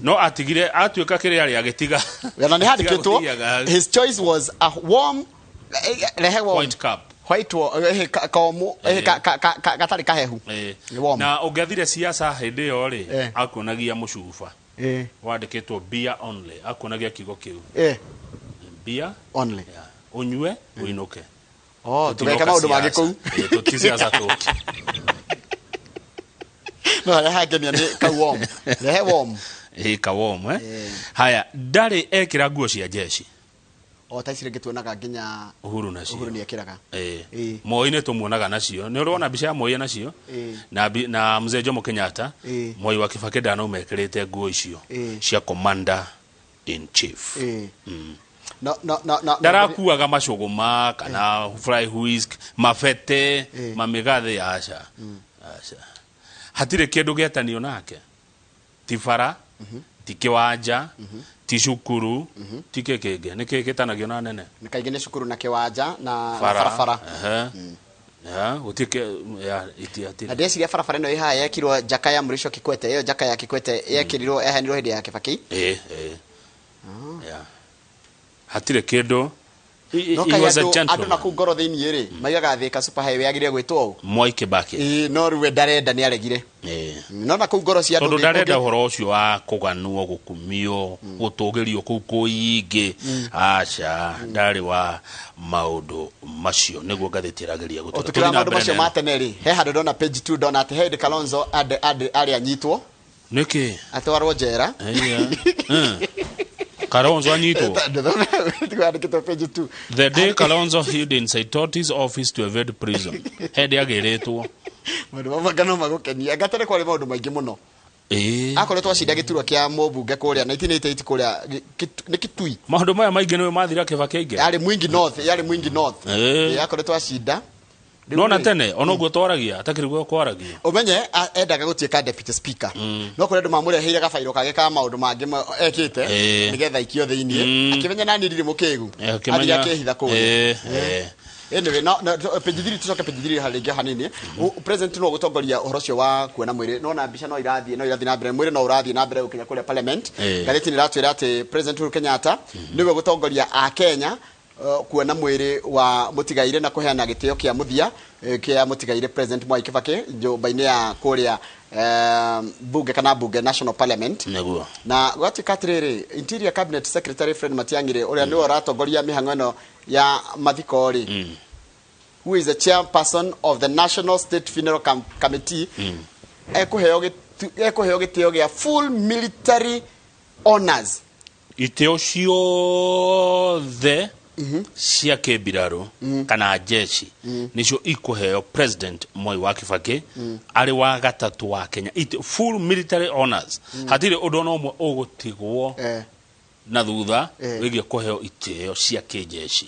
B: No atigire atuĩka kĩrĩa arĩ agĩtiga.
A: Na nĩ handĩkĩtwo his choice was a warm rehe warm
B: white cup.
A: White komũ gatarĩ kahehu.
B: Na ũngĩathire siasa hĩndĩ ĩyo rĩ, akuonagia mũcuba. Wandĩkĩtwo beer only, akuonagia kiugo kĩu. Beer
A: only.
B: Ũnyue ũinũke.
A: Oh, tũgeka maũndũ mangĩ kũu.
B: Tũti siasa tũki.
A: No harĩa hangenia nĩ kau warm. Rehe warm.
B: Ka warm. Haya, ndarĩ ekĩra nguo cia jeshi.
A: O ta ici rĩngĩ tuonaga nginya
B: Uhuru nacio.
A: Uhuru nĩ ekĩraga.
B: Moi nĩ tũmuonaga nacio. Nĩ ũrona mbica ya Moi nacio? Na Mzee Jomo Kenyatta. Moi wa Kibaki ndanauma ekĩrĩte nguo icio cia commander in chief.
A: No no no no.
B: Ndarakuaga macũgũma kana fly whisk, mabete, mamĩgathĩ, aca. Aca. Hatirĩ kĩndũ gĩetanio nake. Ti bara, ti kĩwanja, ti cukuru, ti kĩ kĩngĩ nĩ kĩ gĩtanagio na nene.
A: Nĩ kaingĩ nĩ cukuru na kĩwanja na barabara.
B: Ehe. Ya, gũtirĩ ya iti
A: Na
B: hatirĩ.
A: Ndĩreciria barabara ĩno ĩ haha yekirwo Jakaya Mrisho Kikwete, ĩyo Jakaya Kikwete yekĩrirwo, yaheanirwo hĩndĩ ya Kibaki.
B: Ĩ ĩ ya hatirĩ kĩndũ.
A: No
B: He
A: kaĩ
B: was a
A: andũ andũ
B: gentleman.
A: Na kũu ngoro thĩinĩ rĩ, maigaga Thika Super Highway yagĩrĩire gwĩtwo ũũ.
B: Mwai Kibaki.
A: Ĩĩ, no rĩu we ndarenda, nĩ aregire. No na kũu ngoro cia andũ
B: Tondũ ndarenda ũhoro ũcio wa kũganwo, gũkumio, gũtũgĩrio kũu kũingĩ, aca, ndarĩ wa maũndũ macio, nĩguo ngathĩti ĩrageria gũtwĩra.
A: Ũtukĩra
B: Tũthiĩ na
A: maũndũ
B: mbere
A: macio
B: na
A: ma tene rĩ, he handũ ndona page 2, ndona atĩ he hĩndĩ Kalonzo arĩ anyitwo,
B: Nĩkĩ?
A: Atwarwo njera.
B: Ĩya. Kalonzo anyitwo.
A: Twandĩkĩtwo page 2.
B: The day Kalonzo hid in Saitoti's office to evade prison, hĩndĩ agĩrĩtwo.
A: Maũndũ mamwe no magũkenia anga tene kwarĩ maũndũ maingĩ mũno. Akoretwo acinda gĩturwa kĩa mũmbunge kũrĩa 1988 kũrĩa nĩ Kitui.
B: Maũndũ maya maingĩ nĩwe mathira Kibaki aingĩra.
A: Yarĩ Mwingi North, yarĩ Mwingi North. Akoretwo acinda. Rĩu
B: Nona
A: rĩ,
B: tene ona ũguo twaragia atakĩrĩ guo kwaragia.
A: Ũmenye endaga gũtuĩka deputy speaker, no kũrĩ andũ mamũreheire gabairo kage ka maũndũ mangĩ ekĩte nĩgetha aikio thĩiniĩ. Akĩmenya nani ndirĩ mũkĩgu.
B: Akĩmenya.
A: Athiĩ akĩhitha kũrĩa. Anyway, no page 3, tucoke page 3 harĩ hanini. President no gũtongoria ũhoro ũcio wa kuona mwĩrĩ, no na mbica no irathiĩ na mbere, mwĩrĩ no ũrathiĩ na mbere gũkinya kũrĩa parliament. Ngathĩti nĩ ĩratwĩra atĩ President Uhuru Kenyatta nĩwe gũtongoria a Kenya kuona mwĩrĩ wa mũtigaire na kũheana gĩtĩo kĩa mũthia kĩa mũtigaire President Mwai Kibaki nyũmba-inĩ ya kũrĩa bunge kana bunge, National Parliament. Na gwatuĩka atĩrĩrĩ, Interior Cabinet Secretary Fred Matiang'i rĩ, ũrĩa nĩwe ũratongoria mĩhang'o ĩno ya mathiko rĩ, who is the chairperson of the National State Funeral Committee, ekũheo gĩtĩo gĩa full military honors.
B: Itĩo ciothe cia kĩmbirarũ kana jeshi nĩcio ikũheo President Moi wa Kibaki arĩ wa gatatũ wa Kenya. Full military honors, hatirĩ ũndũ ona ũmwe ũgũtigwo na thutha wĩgiĩ kũheo itĩo cia kĩjeshi.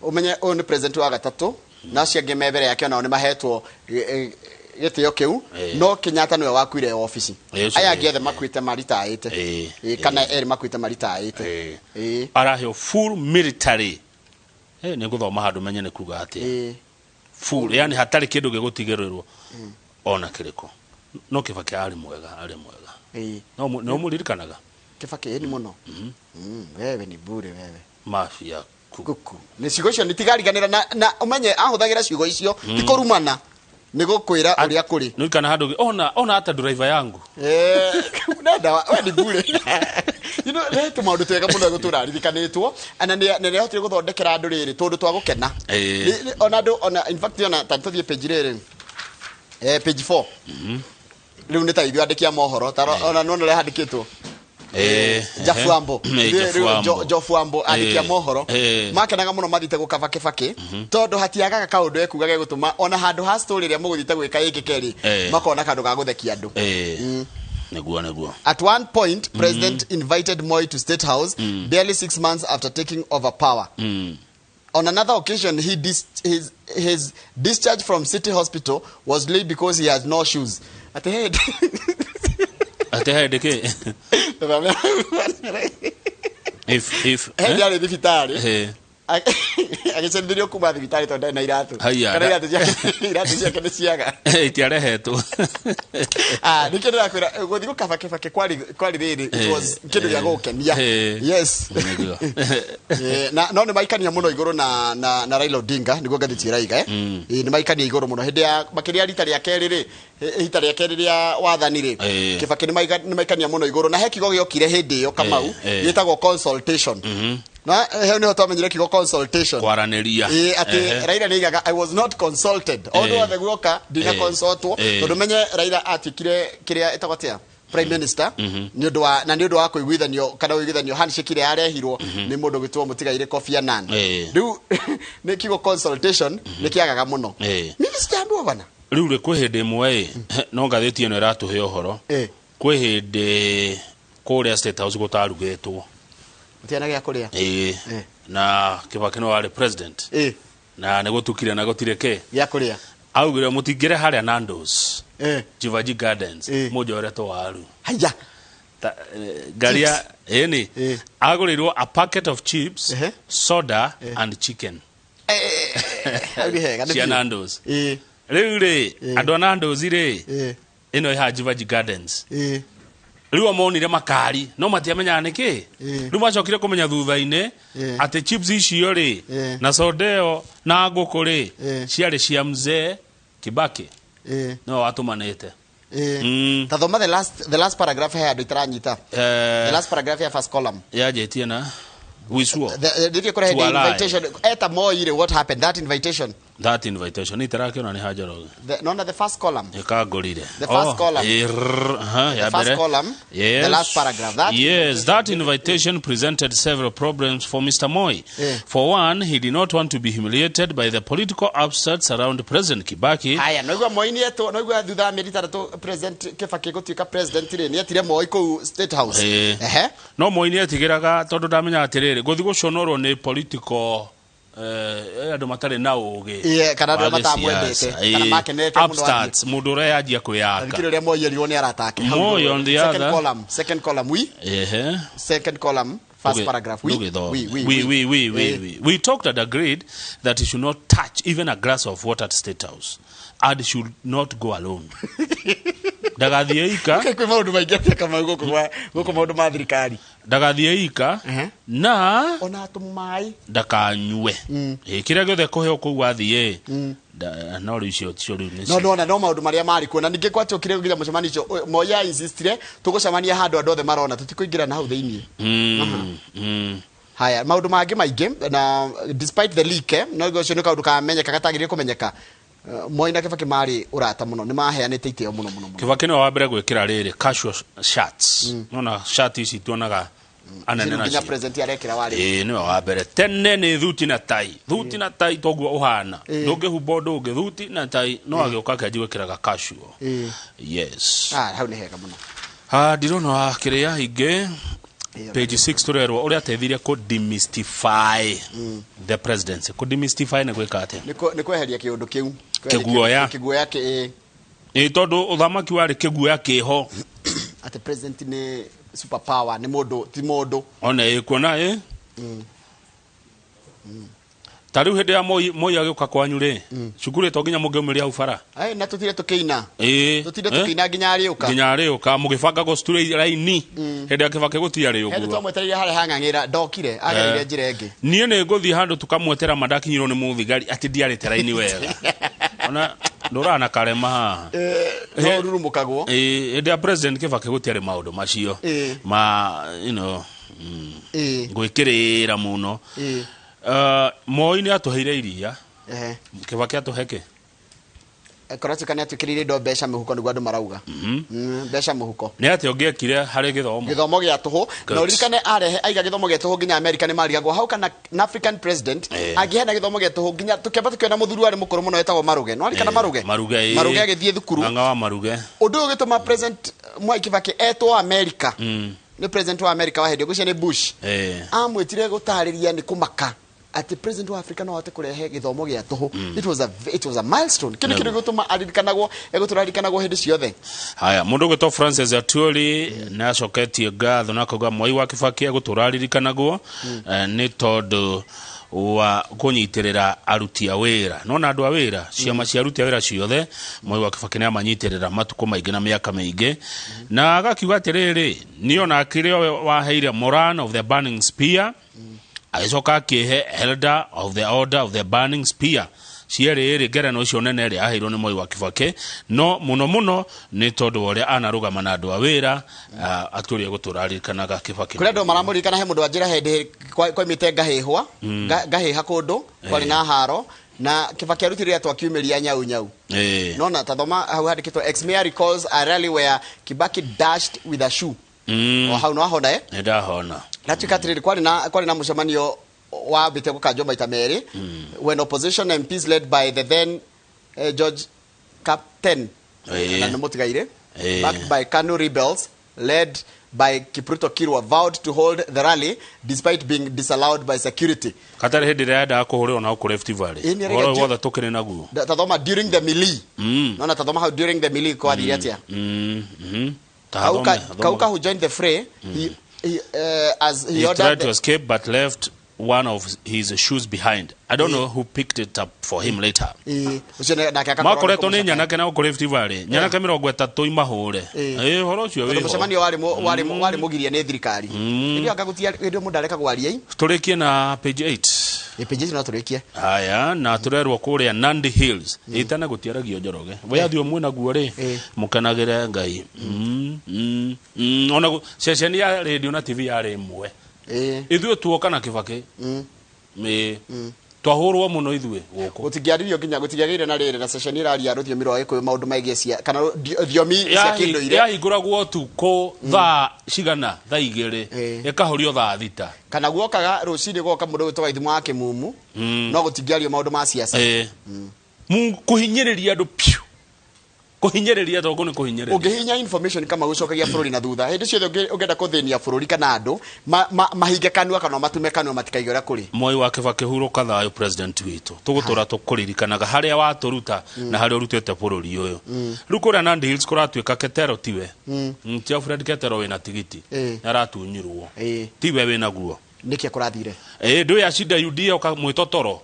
A: Ũmenye ũyũ nĩ president wa gatatũ, na acio angĩ me mbere yake onao nĩ mahetwo gĩtĩo kĩu. No Kenyatta nĩwe wakuire obici.
B: Ũcio
A: Aya angĩ othe makuĩte maritaĩte. Kana erĩ makuĩte maritaĩte.
B: Araheo full military. Nĩ ngũthoma handũ menye nĩ kuga atĩa. Full, yani hatarĩ kĩndũ gĩgũtigĩrĩrwo ona kĩrĩkũ. No Kibaki arĩ mwega, arĩ mwega. No mũririkanaga.
A: Kibaki ĩ nĩ mũno. Wewe ni bure wewe.
B: Mafia kuku.
A: Kuku nĩ ciugo icio nĩtigariganĩra na ũmenye ahũthagĩra ciugo icio ti kũrumana, nĩ gũkwĩra ũrĩa kũrĩ.
B: Nĩ kana handũ ona hata driver yangu.
A: Nenda we ni bure. He tũmaũndũ twega mũno gũtũra ririkanĩtwo na nĩ ahotire gũthondekera andũ rĩrĩ tũndũ twa gũkena. Ona andũ ona in fact ona ta tũthiĩ page rĩrĩ, page 4. Rĩu nĩ ta ithuĩ andĩki a mohoro ta ona nona ũrĩa handĩkĩtwo. Jafuambo.
B: Jafuambo.
A: Jofuambo andĩki a mohoro makenaga mũno mathiĩte gũkaba Kibaki tondũ hatiagaga kaũndũ ekuga gegũtũma ona handũ ha story ĩrĩa mũgũthiĩte gwĩka ĩkĩke rĩ, makona kaũndũ ga gũthekia andũ.
B: Nĩguo.
A: At one point, President invited Moi to State House barely 6 months after taking over power. On another occasion, his discharge from City Hospital was delayed because he has no shoes. At the head.
B: Atĩ hĩndĩ kĩ if
A: Hĩndĩ arĩ thibitarĩ. Agĩcenjerio kuma thibitarĩ tondũ ndarĩ na iratũ.
B: Haiya,
A: Kana iratũ ciake nĩ ciaga.
B: Itiarehetwo.
A: Ah, nĩkĩo ndĩrakwĩra gũthiĩ gũkaba Kibaki kwarĩ rĩrĩ, it was kĩndũ gĩa gũgũkenia. Yes. Na no nĩ maikania mũno igũrũ na Raila Odinga, nĩguo ngathĩti ĩraiga. Nĩ maikania igũrũ mũno hĩndĩ ya makĩria rita rĩa kerĩ rĩ, rita rĩa kerĩ rĩa wathani rĩ. Kibaki nĩ maikania mũno igũrũ, na he kiugo gĩokire hĩndĩ ĩyo, Kamau, gĩtagwo consultation, na hau nĩho twamenyire kiugo consultation.
B: Kwaranĩria.
A: Ĩĩ, atĩ Raila nĩaigaga, "I was not consulted." O ũndũ wothe guoka ndina consultwo. Tondũ menye Raila atuĩkire kĩrĩa ĩtagwo atĩa, prime minister, nĩ ũndũ wa na nĩ ũndũ wa kũiguithanio kana ũiguithanio, handshake ĩrĩa yarehirwo nĩ mũndũ gwĩtwo mũtigairĩ Kofi Annan. Rĩu nĩ kiugo consultation nĩ kĩagaga mũno. Mimi sijaambiwa bana.
B: Rĩu rĩ, kwĩ hĩndĩ ĩmwe ĩ, no ngathĩti ĩno ĩratũhe ũhoro. Kwĩ hĩndĩ kũrĩa State House gũtarugĩtwo.
A: Mũtiana gĩa kũrĩa.
B: Na Kibaki nĩwe warĩ president. Na nĩ gũtukire na gũtirĩ kĩ.
A: Gĩa kũrĩa.
B: Augire mutingire haria Nandos. Jivaji Gardens. Munjoere twaru.
A: Haya.
B: Ngaria eni agurirwo a packet of chips, soda and chicken. Cia Nandos. Riu ri andu a Nandos ri ino iha Jivaji Gardens. Riu monire makari no matiamenyaga niki. Riu macokire kumenya thutha-ini ati chips icio ri na soda ĩyo na ngũkũ ri ciarĩ cia mzee Kibaki. No atumanĩte.
A: Ta thoma the last paragraph he andu itaranyita. The last paragraph ya first column.
B: Yanjĩtie na we swore.
A: Did you the invitation eta Moi ri what happened that invitation?
B: That invitation itarakiona ni Njoroge.
A: No, the first column.
B: Ikangorire.
A: The first column. The first column.
B: Yes.
A: The last paragraph. That
B: yes, that invitation presented several problems for Mr. Moi. For one, he did not want to be humiliated by the political upsets around President Kibaki.
A: Haya, noigua Moi ni eto, noigua thutha wa mĩeri ĩtandatũ President Kibaki gũtuĩka president rĩ, nĩ etire Moi kũu State House. Ehe.
B: No Moi nĩ etigĩraga tondũ ndamenyaga atĩrĩrĩ, gũthiĩ gũconorwo nĩ political andu matarĩ na ũgĩ
A: kana andu matamwendete kana makenete mũno
B: upstarts mundu ũrĩa yanjia kwĩyaka
A: thikiri ũrĩa Moi erirwo nĩ arata ake.
B: Moi on the
A: second
B: other
A: column, second column we second column first paragraph
B: we talked and agreed that he should not touch even a glass of water at State House and should not go alone. Ndagathiĩ ika
A: kwĩ maũndũ maingĩ atĩa Kamau gũkũ gũkũ maũndũ ma thirikari.
B: Ndagathiĩ ika na
A: ona tũmaĩ
B: ndakanyue. Kĩrĩa gĩothe kũheo kũu athiĩ no rĩu icio ticio rĩu nĩ
A: no no maũndũ marĩa marĩ kuo na ningĩ gwatũkire nginya mũcemanio ũcio Moi a insistire tũgũcemania handũ andũ othe marona tũtikũingĩra na hau thĩinĩ. Haya maũndũ mangĩ maingĩ na despite the leak no ũcio nĩ kaũndũ kamenyeka gatagĩrĩire kũmenyeka. Moi na Kibaki marĩ ũrata mũno nĩ maheanĩte itĩo mũno mũno mũno.
B: Kibaki nĩwe wa mbere gwĩkĩra rĩrĩ casual shirts. Nona shirt ici tuonaga anene
A: nacio. Nginya president arekĩra warĩ.
B: Nĩwe wa mbere. Tene nĩ thuti na tai. Thuti na tai toguo ũhana. Ndũngĩhumba ũndũ ũngĩ thuti na tai no agĩũka akĩanjia gwĩkĩraga casual. Yes.
A: Hau nĩ hega mũno.
B: Ndirona kĩrĩa ingĩ. Page 6 turerwo uria ateithirie ku demystify the presidency. Ku demystify nĩ gwĩka atĩa?
A: Nĩ kweheria kĩũndũ kĩu.
B: Kĩguoya.
A: Kĩguoya kĩ
B: tondũ ũthamaki warĩ kĩguoya kĩho.
A: Atĩ president nĩ super power, nĩ mũndũ ti mũndũ.
B: Ona kuona Ta rĩu hĩndĩ ya Moi agĩũka kwanyu rĩ, cukuru to nginya mũngĩumĩria hau bara.
A: Na tũtire tũkĩina. Tũtire tũkĩina nginya arĩũka.
B: Nginya arĩũka mũgĩbanga gũciture raini. Hĩndĩ ya Kibaki gũtiarĩ ũguo.
A: Hĩndĩ twamwetereire harĩa hang'ang'ĩra ndokire, agereire njĩra ĩngĩ.
B: Niĩ nĩ ngũthiĩ handũ tũkamwetera ma ndakinyirwo nĩ mũthigari atĩ ndiarĩte raini wega. Ona ndũrana karema haha.
A: No rurumũkagwo.
B: Hĩndĩ ya President Kibaki gũtiarĩ maũndũ macio. Ma you know gwĩkĩrĩra mũno. Moi nĩ atũheire iria. Kibaki atũhe kĩ?
A: Koratuĩka nĩ atwĩkĩrĩire indo mbeca mĩhuko nĩguo andũ marauga. Mbeca mũhuko.
B: Nĩ atĩa ũngĩekire harĩ gĩthomo?
A: Gĩthomo gĩa tũhũ. Na ũririkane arehe aiga gĩthomo gĩa tũhũ nginya America nĩ marigagwo how can an African president angĩheana gĩthomo gĩa tũhũ nginya tũkĩamba tũkĩona mũthuri warĩ mũkũrũ mũno wetagwo Maruge. Nĩ warikana Maruge?
B: Maruge.
A: Maruge agĩthiĩ thukuru.
B: Ng'ang'a wa Maruge.
A: Ũndũ ũyũ ũgĩtũma President Mwai Kibaki etwo America. Nĩ president wa America wa hĩndĩ ĩyo nĩ Bush. Amwĩtire gũtarĩria nĩ kũmaka ati president wa Africa no ahote kũrehe gĩthomo gĩa tũhũ. It was a milestone. Kĩndũ kĩrĩa gĩtũma aririkanagwo egũtũra aririkanagwo hĩndĩ ciothe.
B: Haya, mũndũ ũgwĩtwo Francis Atwoli nĩ acoketie ngatho na akauga Mwai wa Kibaki egũtũra aririkanagwo nĩ tondũ wa kũnyitĩrĩra aruti a wĩra. Nona andũ a wĩra, ciama cia aruti a wĩra ciothe, Mwai wa Kibaki nĩ amanyitĩrĩra matukũ maingĩ na mĩaka mĩingĩ. Na agakiuga atĩrĩrĩ, niĩ ona akĩrĩ waheire Moran of the Burning Spear, agĩcoka akĩhe Elder of the Order of the Burning Spear. Cierĩ rĩ ngereno icio nene rĩ aheirwo nĩ Moi wa Kibaki, no mũno mũno nĩ tondũ wa ũrĩa anarũgama na andũ a wĩra, atũrie gũtũra aririkanaga Kibaki.
A: Kũrĩa andũ maramũririkana he mũndũ wa njĩra hĩndĩ kwaimĩte ngahĩhwa, ngahĩha kũndũ, kwarĩ na haro, na Kibaki arutire rĩatwa akiumĩria nyau nyau. Nona tathoma hau handĩkĩtwo ex mayor recalls a rally where Kibaki dashed with a shoe. O hau no ahona
B: Nĩ ndahona.
A: Natuĩka atĩrĩrĩ kwarĩ na mũcemanio wambĩte gũkanjwo maita merĩ when opposition MPs led by the then George Captain na nĩ mũtigaire backed by Kanu rebels led by Kipruto Kirwa vowed to hold the rally despite being disallowed by security.
B: Katarĩ hĩndĩ ĩrĩa yendaga kũhũrĩrwo na gũkũ Rift Valley.
A: Ĩĩ, nĩ
B: Ũhoro
A: arega
B: wothe tũkĩrĩ naguo.
A: Tathoma during the melee. Nona tathoma how during the melee kwathire atia.
B: Ta
A: Kauka,
B: thome, thoma.
A: Kauka who joined the fray, he as he,
B: He
A: ordered
B: tried to
A: the,
B: escape but left one of his shoes behind. I don't know who picked it up for him later.
A: Ũcio nake akakorwo
B: Makoretwo nĩ
A: nĩ
B: nyanake na gũkũ Rift Valley. Nyanake 30 imahũre.
A: Ĩĩ.
B: Ĩĩ, ũhoro ũcio
A: Tondũ
B: wĩho.
A: mũcemanio warĩ mũgirie nĩ thirikari. Hĩndĩ ĩyo akagutia hĩndĩ ĩyo mũndũ areka gwaria i.
B: Tũrĩkie na page 8.
A: Ĩ, page ici no tũrĩkie.
B: Haya, na tũrerwo kũrĩa Nandi Hills. Ĩtana gũtiaragio Njoroge. Wĩyathi ũmwe naguo rĩ, mũkenagĩre Ngai. Ona ceceni ya radio na TV yarĩ ĩmwe. Ithuĩ tuoka na Kibaki. Ĩĩ. Twahũrwo mũno ithuĩ gũkũ.
A: Gũtingĩaririo nginya gũtingĩagĩire na rĩrĩ na ceceni ĩraria rũthiomi rwa Gĩkũyũ maũndũ megiĩ cia kana thiomi cia kĩndũire.
B: Yahingũragwo ũtukũ thaa cigana, thaa 2, ĩkahorio thaa 6.
A: Kana guokaga rũcinĩ goka mũndũ ũgwĩtwo Waithimũ wa Kĩmumu, no gũtingĩario maũndũ ma siasa.
B: Kũhinyĩrĩria andũ piũ. Kũhinyĩrĩria tondũ nĩ kũhinyĩrĩria.
A: Ũngĩhihinya information kama gũcokagia bũrũri na thutha hĩndĩ ciothe ũngĩenda kũthĩnia bũrũri kana andũ mahinge kanua kana matume kanua matikaige ũrĩa kũrĩ.
B: Mwai wa Kibaki hurũka thayũ president witũ. Tũgũtũra tũkũririkanaga harĩa watũruta na harĩa ũrutĩte bũrũri ũyũ. Rĩu kũrĩa Nandi Hills kũratuĩka Ketero tiwe. Ti Alfred Ketero wĩna tigiti. Nĩaratunyirwo. Tiwe wĩna guo.
A: Nĩkĩ kũrathire?
B: Ndũĩ acinda UDA ũkamwĩta toro.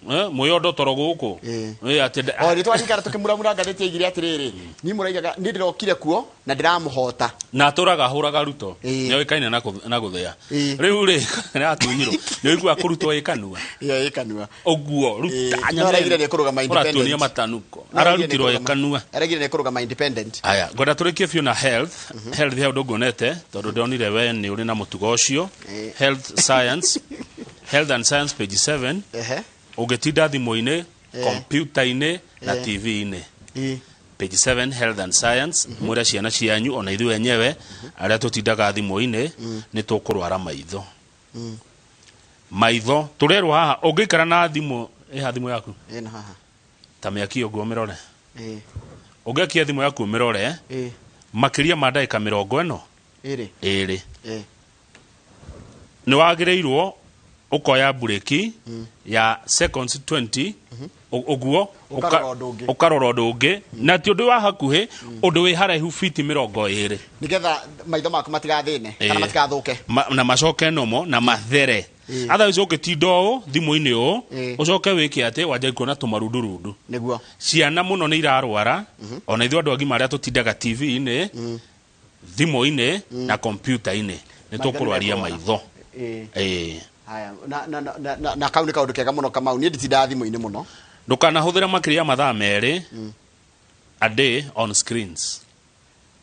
B: Mwĩondo toro gũkũ. Atĩ
A: O, nĩ twarikara tũkĩmuramura ngathĩti yaigire atĩrĩrĩ, niĩ mũraigaga, niĩ ndĩrokire kuo na ndĩramũhota.
B: Na atũraga ahũraga Ruto. Nĩoĩkaine na gũthĩa. Rĩu rĩ, nĩaratunyirwo. Nĩũiguaga kũrutwo ĩ kanua.
A: Ĩyo ĩ kanua.
B: Ũguo, ruta
A: No araigire nĩ kũrũgama independent.
B: Ũratuonia matanuko.
A: No araigire nĩ
B: Ararutirwo ĩ
A: kũrũgama.
B: kanua.
A: Araigire nĩ kũrũgama independent.
B: Aya, ngwenda tũrĩkie biũ na health. Health he ũndũ nguonete, tondũ ndonire we nĩ ũrĩ na mũtugo ũcio. Health science. Health and science page 7. Ũngĩtinda thimũ-inĩ, kompiuta-inĩ na TV-inĩ. Page 7 health and science. Mwĩre ciana cianyu ona ithuĩ enyewe arĩa tũtindaga thimũ-inĩ nĩ tũkũrwara maitho. Maitho tũrerwo haha ũngĩikara na thimũ, ĩha thimũ yaku?
A: Ĩno haha.
B: Ta mĩaki ũguo mĩrore. Ũngĩakia thimũ yaku mĩrore, makĩria ma ndagĩka mĩrongo ĩno?
A: Ĩrĩ.
B: Ĩrĩ. Nĩ wagĩrĩirwo ũkoya mburĩki ya seconds 20, ũguo,
A: Ũkarora ũndũ ũngĩ.
B: ũkarora ũndũ ũngĩ, na ti ũndũ wa hakuhĩ, ũndũ wĩ haraihu fiti mĩrongo ĩrĩ.
A: Nĩgetha maitho maku matigathĩne, kana matigathũke.
B: Na macoke nomo, na mathere. Otherwise ũngĩtinda ũũ, thimũ-inĩ ũũ, ũcoke wĩke atĩ, wanjie kuona tũmarundurundu. Ciana mũno nĩ irarwara, ona ithuĩ andũ agima arĩa tũtindaga T V-inĩ, thimũ-inĩ, na kompiuta-inĩ, nĩ
A: Maitho nĩ
B: tũkũrwaria
A: mekũrwara.
B: maitho.
A: Haya, na kau nĩ kaũndũ kega mũno Kamau, niĩ nditindaga thimũ-inĩ mũno.
B: Ndũkanahũthĩre makĩria ya mathaa merĩ a day on screens.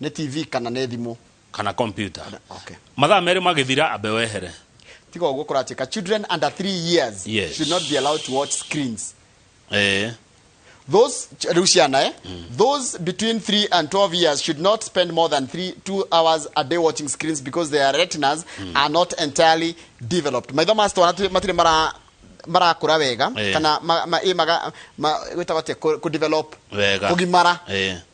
A: Nĩ TV kana nĩ thimũ?
B: Kana computer.
A: Kana, okay.
B: Mathaa merĩ magĩthira ambe wehere.
A: Tiga ũguo kũratuĩka children under 3 years should not be allowed to watch screens. Those rĩu ciana, Those between 3 and 12 years should not spend more than 2 hours a day watching screens because their retinas are not entirely developed. Maitho ma twana matirĩ marakũra wega, kana maga, gwĩtagwo atĩa, kũ develop
B: Wega.
A: Kũgimara.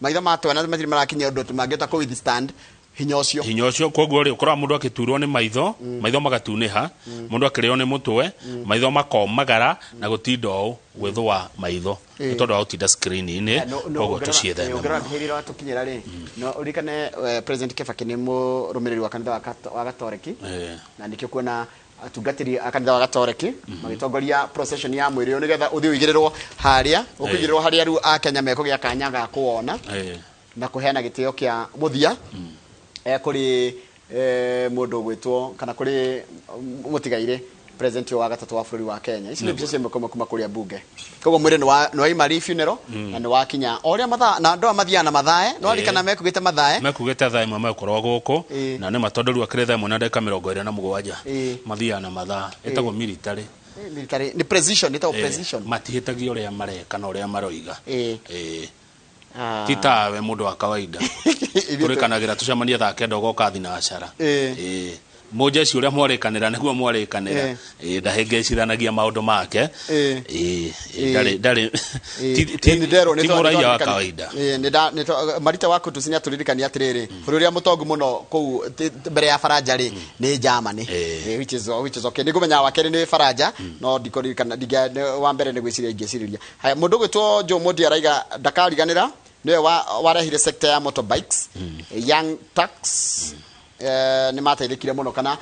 A: Maitho ma twana matirĩ marakinyia ũndũ atĩ mangĩhota kũ withstand hinya ũcio.
B: Hinya ũcio, koguo rĩ, ũkoraga mũndũ akĩturwo nĩ maitho, maitho magatunĩha, mũndũ akĩrĩo nĩ mũtwe, maitho makomagara na gũtinda ũũ gwĩthũa maitho. Nĩ tondũ wa gũtinda screen-inĩ, koguo tũcietheme
A: Ũngĩrora
B: mũno.
A: mbica iria ũratũkinyĩra rĩ, no ũririkane, President Kibaki nĩ mũrũmĩrĩri wa kanitha wa Gatoreki. Na nĩkĩo kuona atungatĩri a kanitha wa Gatoreki magĩtongoria procession ya mwĩrĩ ũyũ nĩgetha ũthiĩ ũigĩrĩrwo harĩa, ũkũigĩrĩrwo harĩa rĩu Akenya mekũgĩa kanya ga kũwona. Na kũheana gĩtĩo kĩa mũthia. Kũrĩ, mũndũ ũgwĩtwo kana kũrĩ mũtigairĩ president wa gatatũ wa bũrũri wa Kenya. Ici nĩ mbica cia kuma kuma kũrĩa mbunge. Koguo mwĩrĩ nĩ wa Imari funeral, na nĩ wakinya. O ũrĩa mathaa, na andũ aya mathiaga na mathaa, nĩ warikana mekugĩte mathaa.
B: Mekugĩte thaa ĩmwe megũkorwo gũkũ, na nĩ ma tondũ rĩu akĩrĩ thaa ĩmwe na ndagĩka mĩrongo ĩrĩ na mũgwanja. Mathiaga na mathaa. Ĩtagwo military.
A: Military. Nĩ precision, ĩtagwo precision.
B: Matihĩtagia ũrĩa mareka na ũrĩa maroiga. Ti tawe mũndũ wa kawaida.
A: Ithuĩ
B: Tũrĩkanagĩra tũcemanie thaa kenda ũgoka thinacara. Mũjeshi ũrĩa mwarĩkanĩra nĩguo mwarĩkanĩra. Ndahĩngĩcithanagia maũndũ make. Ndarĩ ti mũraiya wa kawaida.
A: Marita wa Kutus nĩ atũririkania atĩrĩrĩ, bũrũri ũrĩa mũtongu mũno kũu mbere ya Faranja rĩ nĩ Germany. Which is okay. Nĩ ngũmenya wa kerĩ nĩ Faranja, no ndikũririkana wa mbere nĩ gwĩciria ingĩcirĩria. Haya, mũndũ ũgwĩtwo Joe Mondi araiga ndakariganĩra nĩwe warehire sector ya motorbikes, Young Tax, nĩ mateithĩkire mũno kana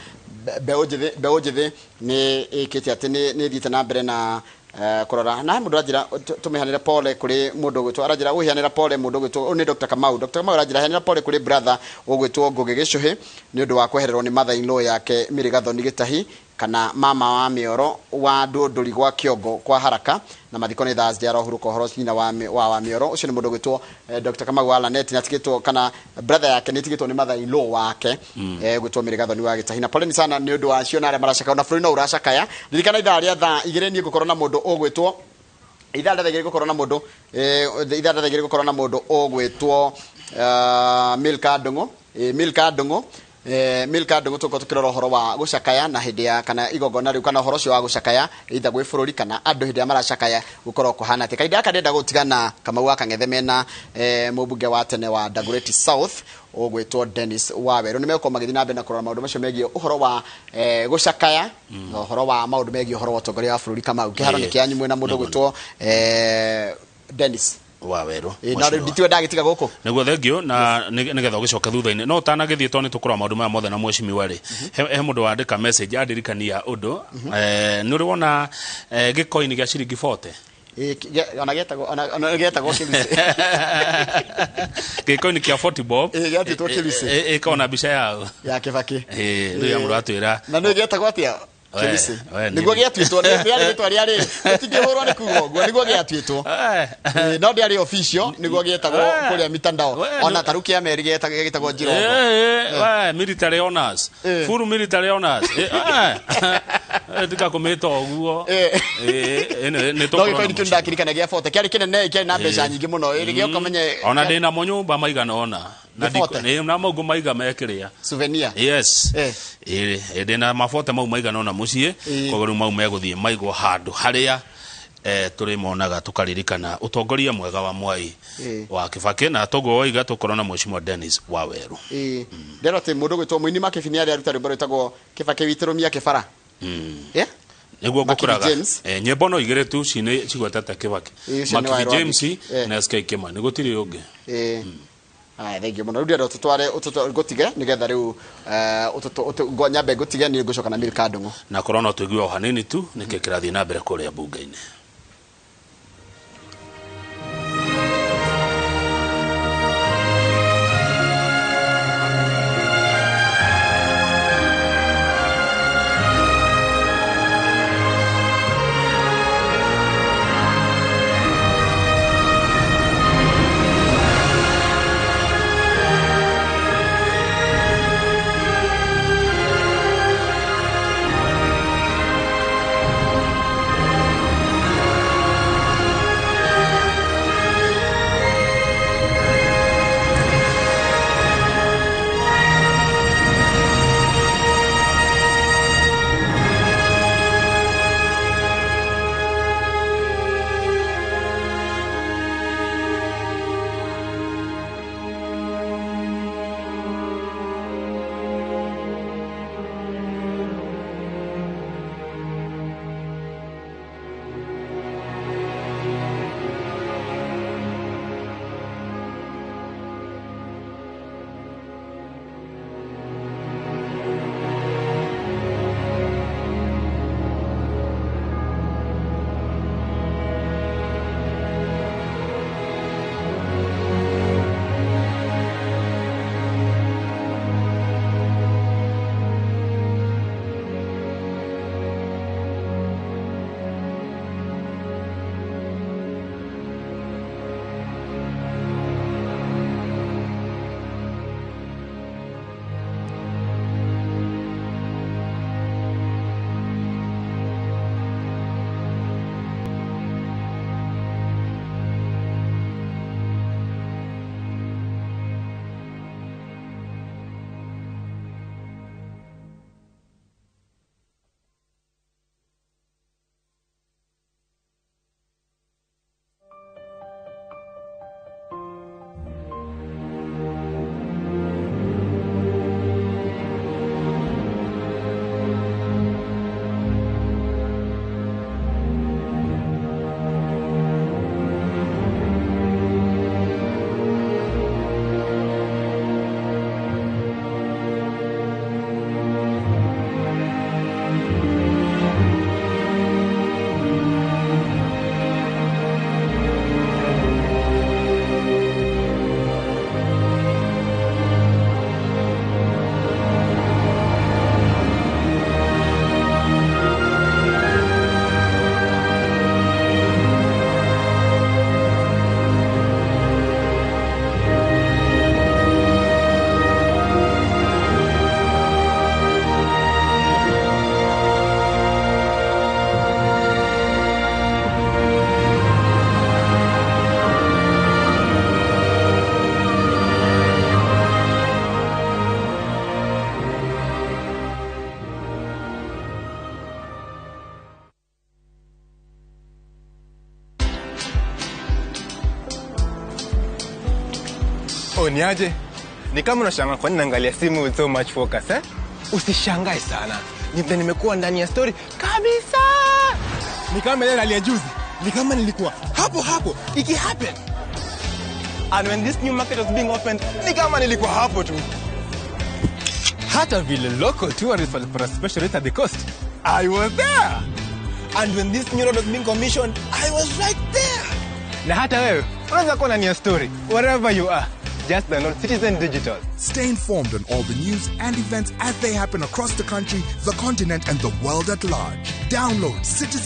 A: mbeũ njĩthĩ nĩ ĩkĩte atĩ nĩ ĩthiĩte na mbere na kũrora. Na mũndũ aranjĩra tũmĩhanĩre pole kũrĩ mũndũ ũgwĩtwo, aranjĩra ũhianĩra pole mũndũ ũgwĩtwo, ũyũ nĩ Dr. Kamau. Dr. Kamau aranjĩra hianĩra pole kũrĩ brother ũgwĩtwo Ngũgĩ Gĩcũhĩ nĩ ũndũ wa kwehererwo nĩ mother in law yake Mary Gathoni Gĩtahi kana mama wa Mĩoro wa Ndũndũri gwa Kĩongo kwa Haraka, na mathiko nĩ Thursday arohurũka ũhoro nyina wa Mĩoro. Ũcio nĩ mũndũ ũgwĩtwo Dr. Kamau wa Lanet, na atigĩtwo kana brother yake nĩ ĩtigĩtwo nĩ mother in law wake gwĩtwo Mary Gathoni wa Gĩtahi. Na poleni sana nĩ ũndũ wa acio na arĩa maracakaya, na bũrũri no ũracakaya. Ririkana ithaa rĩa thaa igĩrĩ niĩ ngũkorwo na mũndũ ũgwĩtwo ithaa rĩa thaa igĩrĩ ngũkorwo na mũndũ ithaa rĩa thaa igĩrĩ ngũkorwo na mũndũ ũgwĩtwo Milka Ndung'u. Milka Ndung'u. Milka Ndung'u tũkorwo tũkĩrora ũhoro wa gũcakaya na hĩndĩ ya kana igongona rĩu kana ũhoro ũcio wa gũcakaya either gwĩ bũrũri kana andũ hĩndĩ ĩrĩa maracakaya gũkorwo kũhana atĩa. Kahinda gaka ndĩrenda gũtigana Kamau wa Kang'ethe mena mũmbunge wa tene wa Dagoretti South ũgwĩtwo Dennis Wawerũ. Nĩ megũkorwo magĩthiĩ na mbere na kũrora maũndũ macio megiĩ ũhoro wa gũcakaya na ũhoro wa maũndũ megiĩ ũhoro wa ũtongoria wa bũrũri. Kamau, kĩharo nĩ kĩanyu mwĩna mũndũ ũgwĩtwo Dennis
B: Wawerũ.
A: Na rĩu nditiwe ndagĩtiga gũkũ.
B: Nĩguo thengio na nĩgetha ũgĩcoke thutha-inĩ. No ũtanagĩthiĩ tondũ nĩ tũkũrora maũndũ maya mothe na mheshimiwa rĩ. He mũndũ wandĩka message andirikania ũndũ. Nĩ ũrĩ wona gĩkoini gĩa ciringi 40?
A: Ona gĩetagwo ona gĩetagwo kĩrucĩ.
B: Gĩkoini kĩa 40 bob.
A: Gĩatĩtwo kĩrucĩ.
B: Ĩkoragwo na mbica yao.
A: Ya Kĩbakĩ.
B: Rĩu ya mũndũ atwĩra.
A: Na nĩ gĩetagwo atĩa? Kĩrucĩ. Nĩguo gĩatuĩtwo, rĩarĩ rĩtwa rĩarĩ rĩtingĩhũrwo nĩ kuga ũguo, nĩguo gĩatuĩtwo. No ndĩarĩ official, nĩguo gĩetagwo kũrĩa mitandao. Ona ta rĩu kĩa Meri gĩtagwo Njirongo.
B: Military honors. Full military honors. Tika kũmĩta ũguo.
A: Nĩ tũkorwo. No gĩkoini kĩu ndakirikana gĩa 40. Kĩarĩ kĩnene, kĩarĩ na mbeca nyingĩ mũno. Gĩoka menye.
B: Ona ndĩna mo nyũmba maigana ũna. Na mau ngũmaiga mekĩrĩa.
A: Souvenir.
B: Yes. Ndĩna mabote mau maigana ũna mũciĩ, koguo rĩu mau megũthiĩ maigwo handũ harĩa tũrĩmonaga tũkaririkana ũtongoria mwega wa Mwai wa Kĩbakĩ, na toguo woiga tũkorwo na mheshimiwa Dennis Wawerũ.
A: Ndĩrona atĩ mũndũ ũgwĩtwo Mũini Makĩbi nĩ arĩa aruta rwĩmbo rwĩtagwo Kĩbakĩ witũrũmia kĩbara.
B: Nĩguo ngũkũraga. Nyĩmbo no igĩrĩ tu cigwetete Kĩbakĩ. Makibi James na SK Kimani, gũtirĩ ũngĩ.
A: Haya, thank you mũno. Rĩu ndĩrenda ũtũtware ngũtige nĩgetha rĩu nyambe ngũtige niĩ ngũcoka na Milka Ndung'u.
B: Na korwo no tũigue o hanini tu nĩkĩ kĩrathiĩ na mbere kũrĩa mbunge-inĩ.
C: Oh, niaje? Ni kama unashangaa kwa nini naangalia simu with so much focus, eh? Usishangae sana. Ni vile nimekuwa ndani ya story kabisa. Ni kama ile rally ya juzi. Ni kama nilikuwa hapo hapo iki happen. And when this new market was being opened, ni kama nilikuwa hapo tu. Hata vile local tourists walipata special rate at the coast, I was there. And when this new road was being commissioned, I was right there. Na hata wewe unaweza kuwa ndani ya story wherever you are. Just download Citizen Digital.
D: Stay informed on all the news and events as they happen across the country, the continent, and the world at large. Download Citizen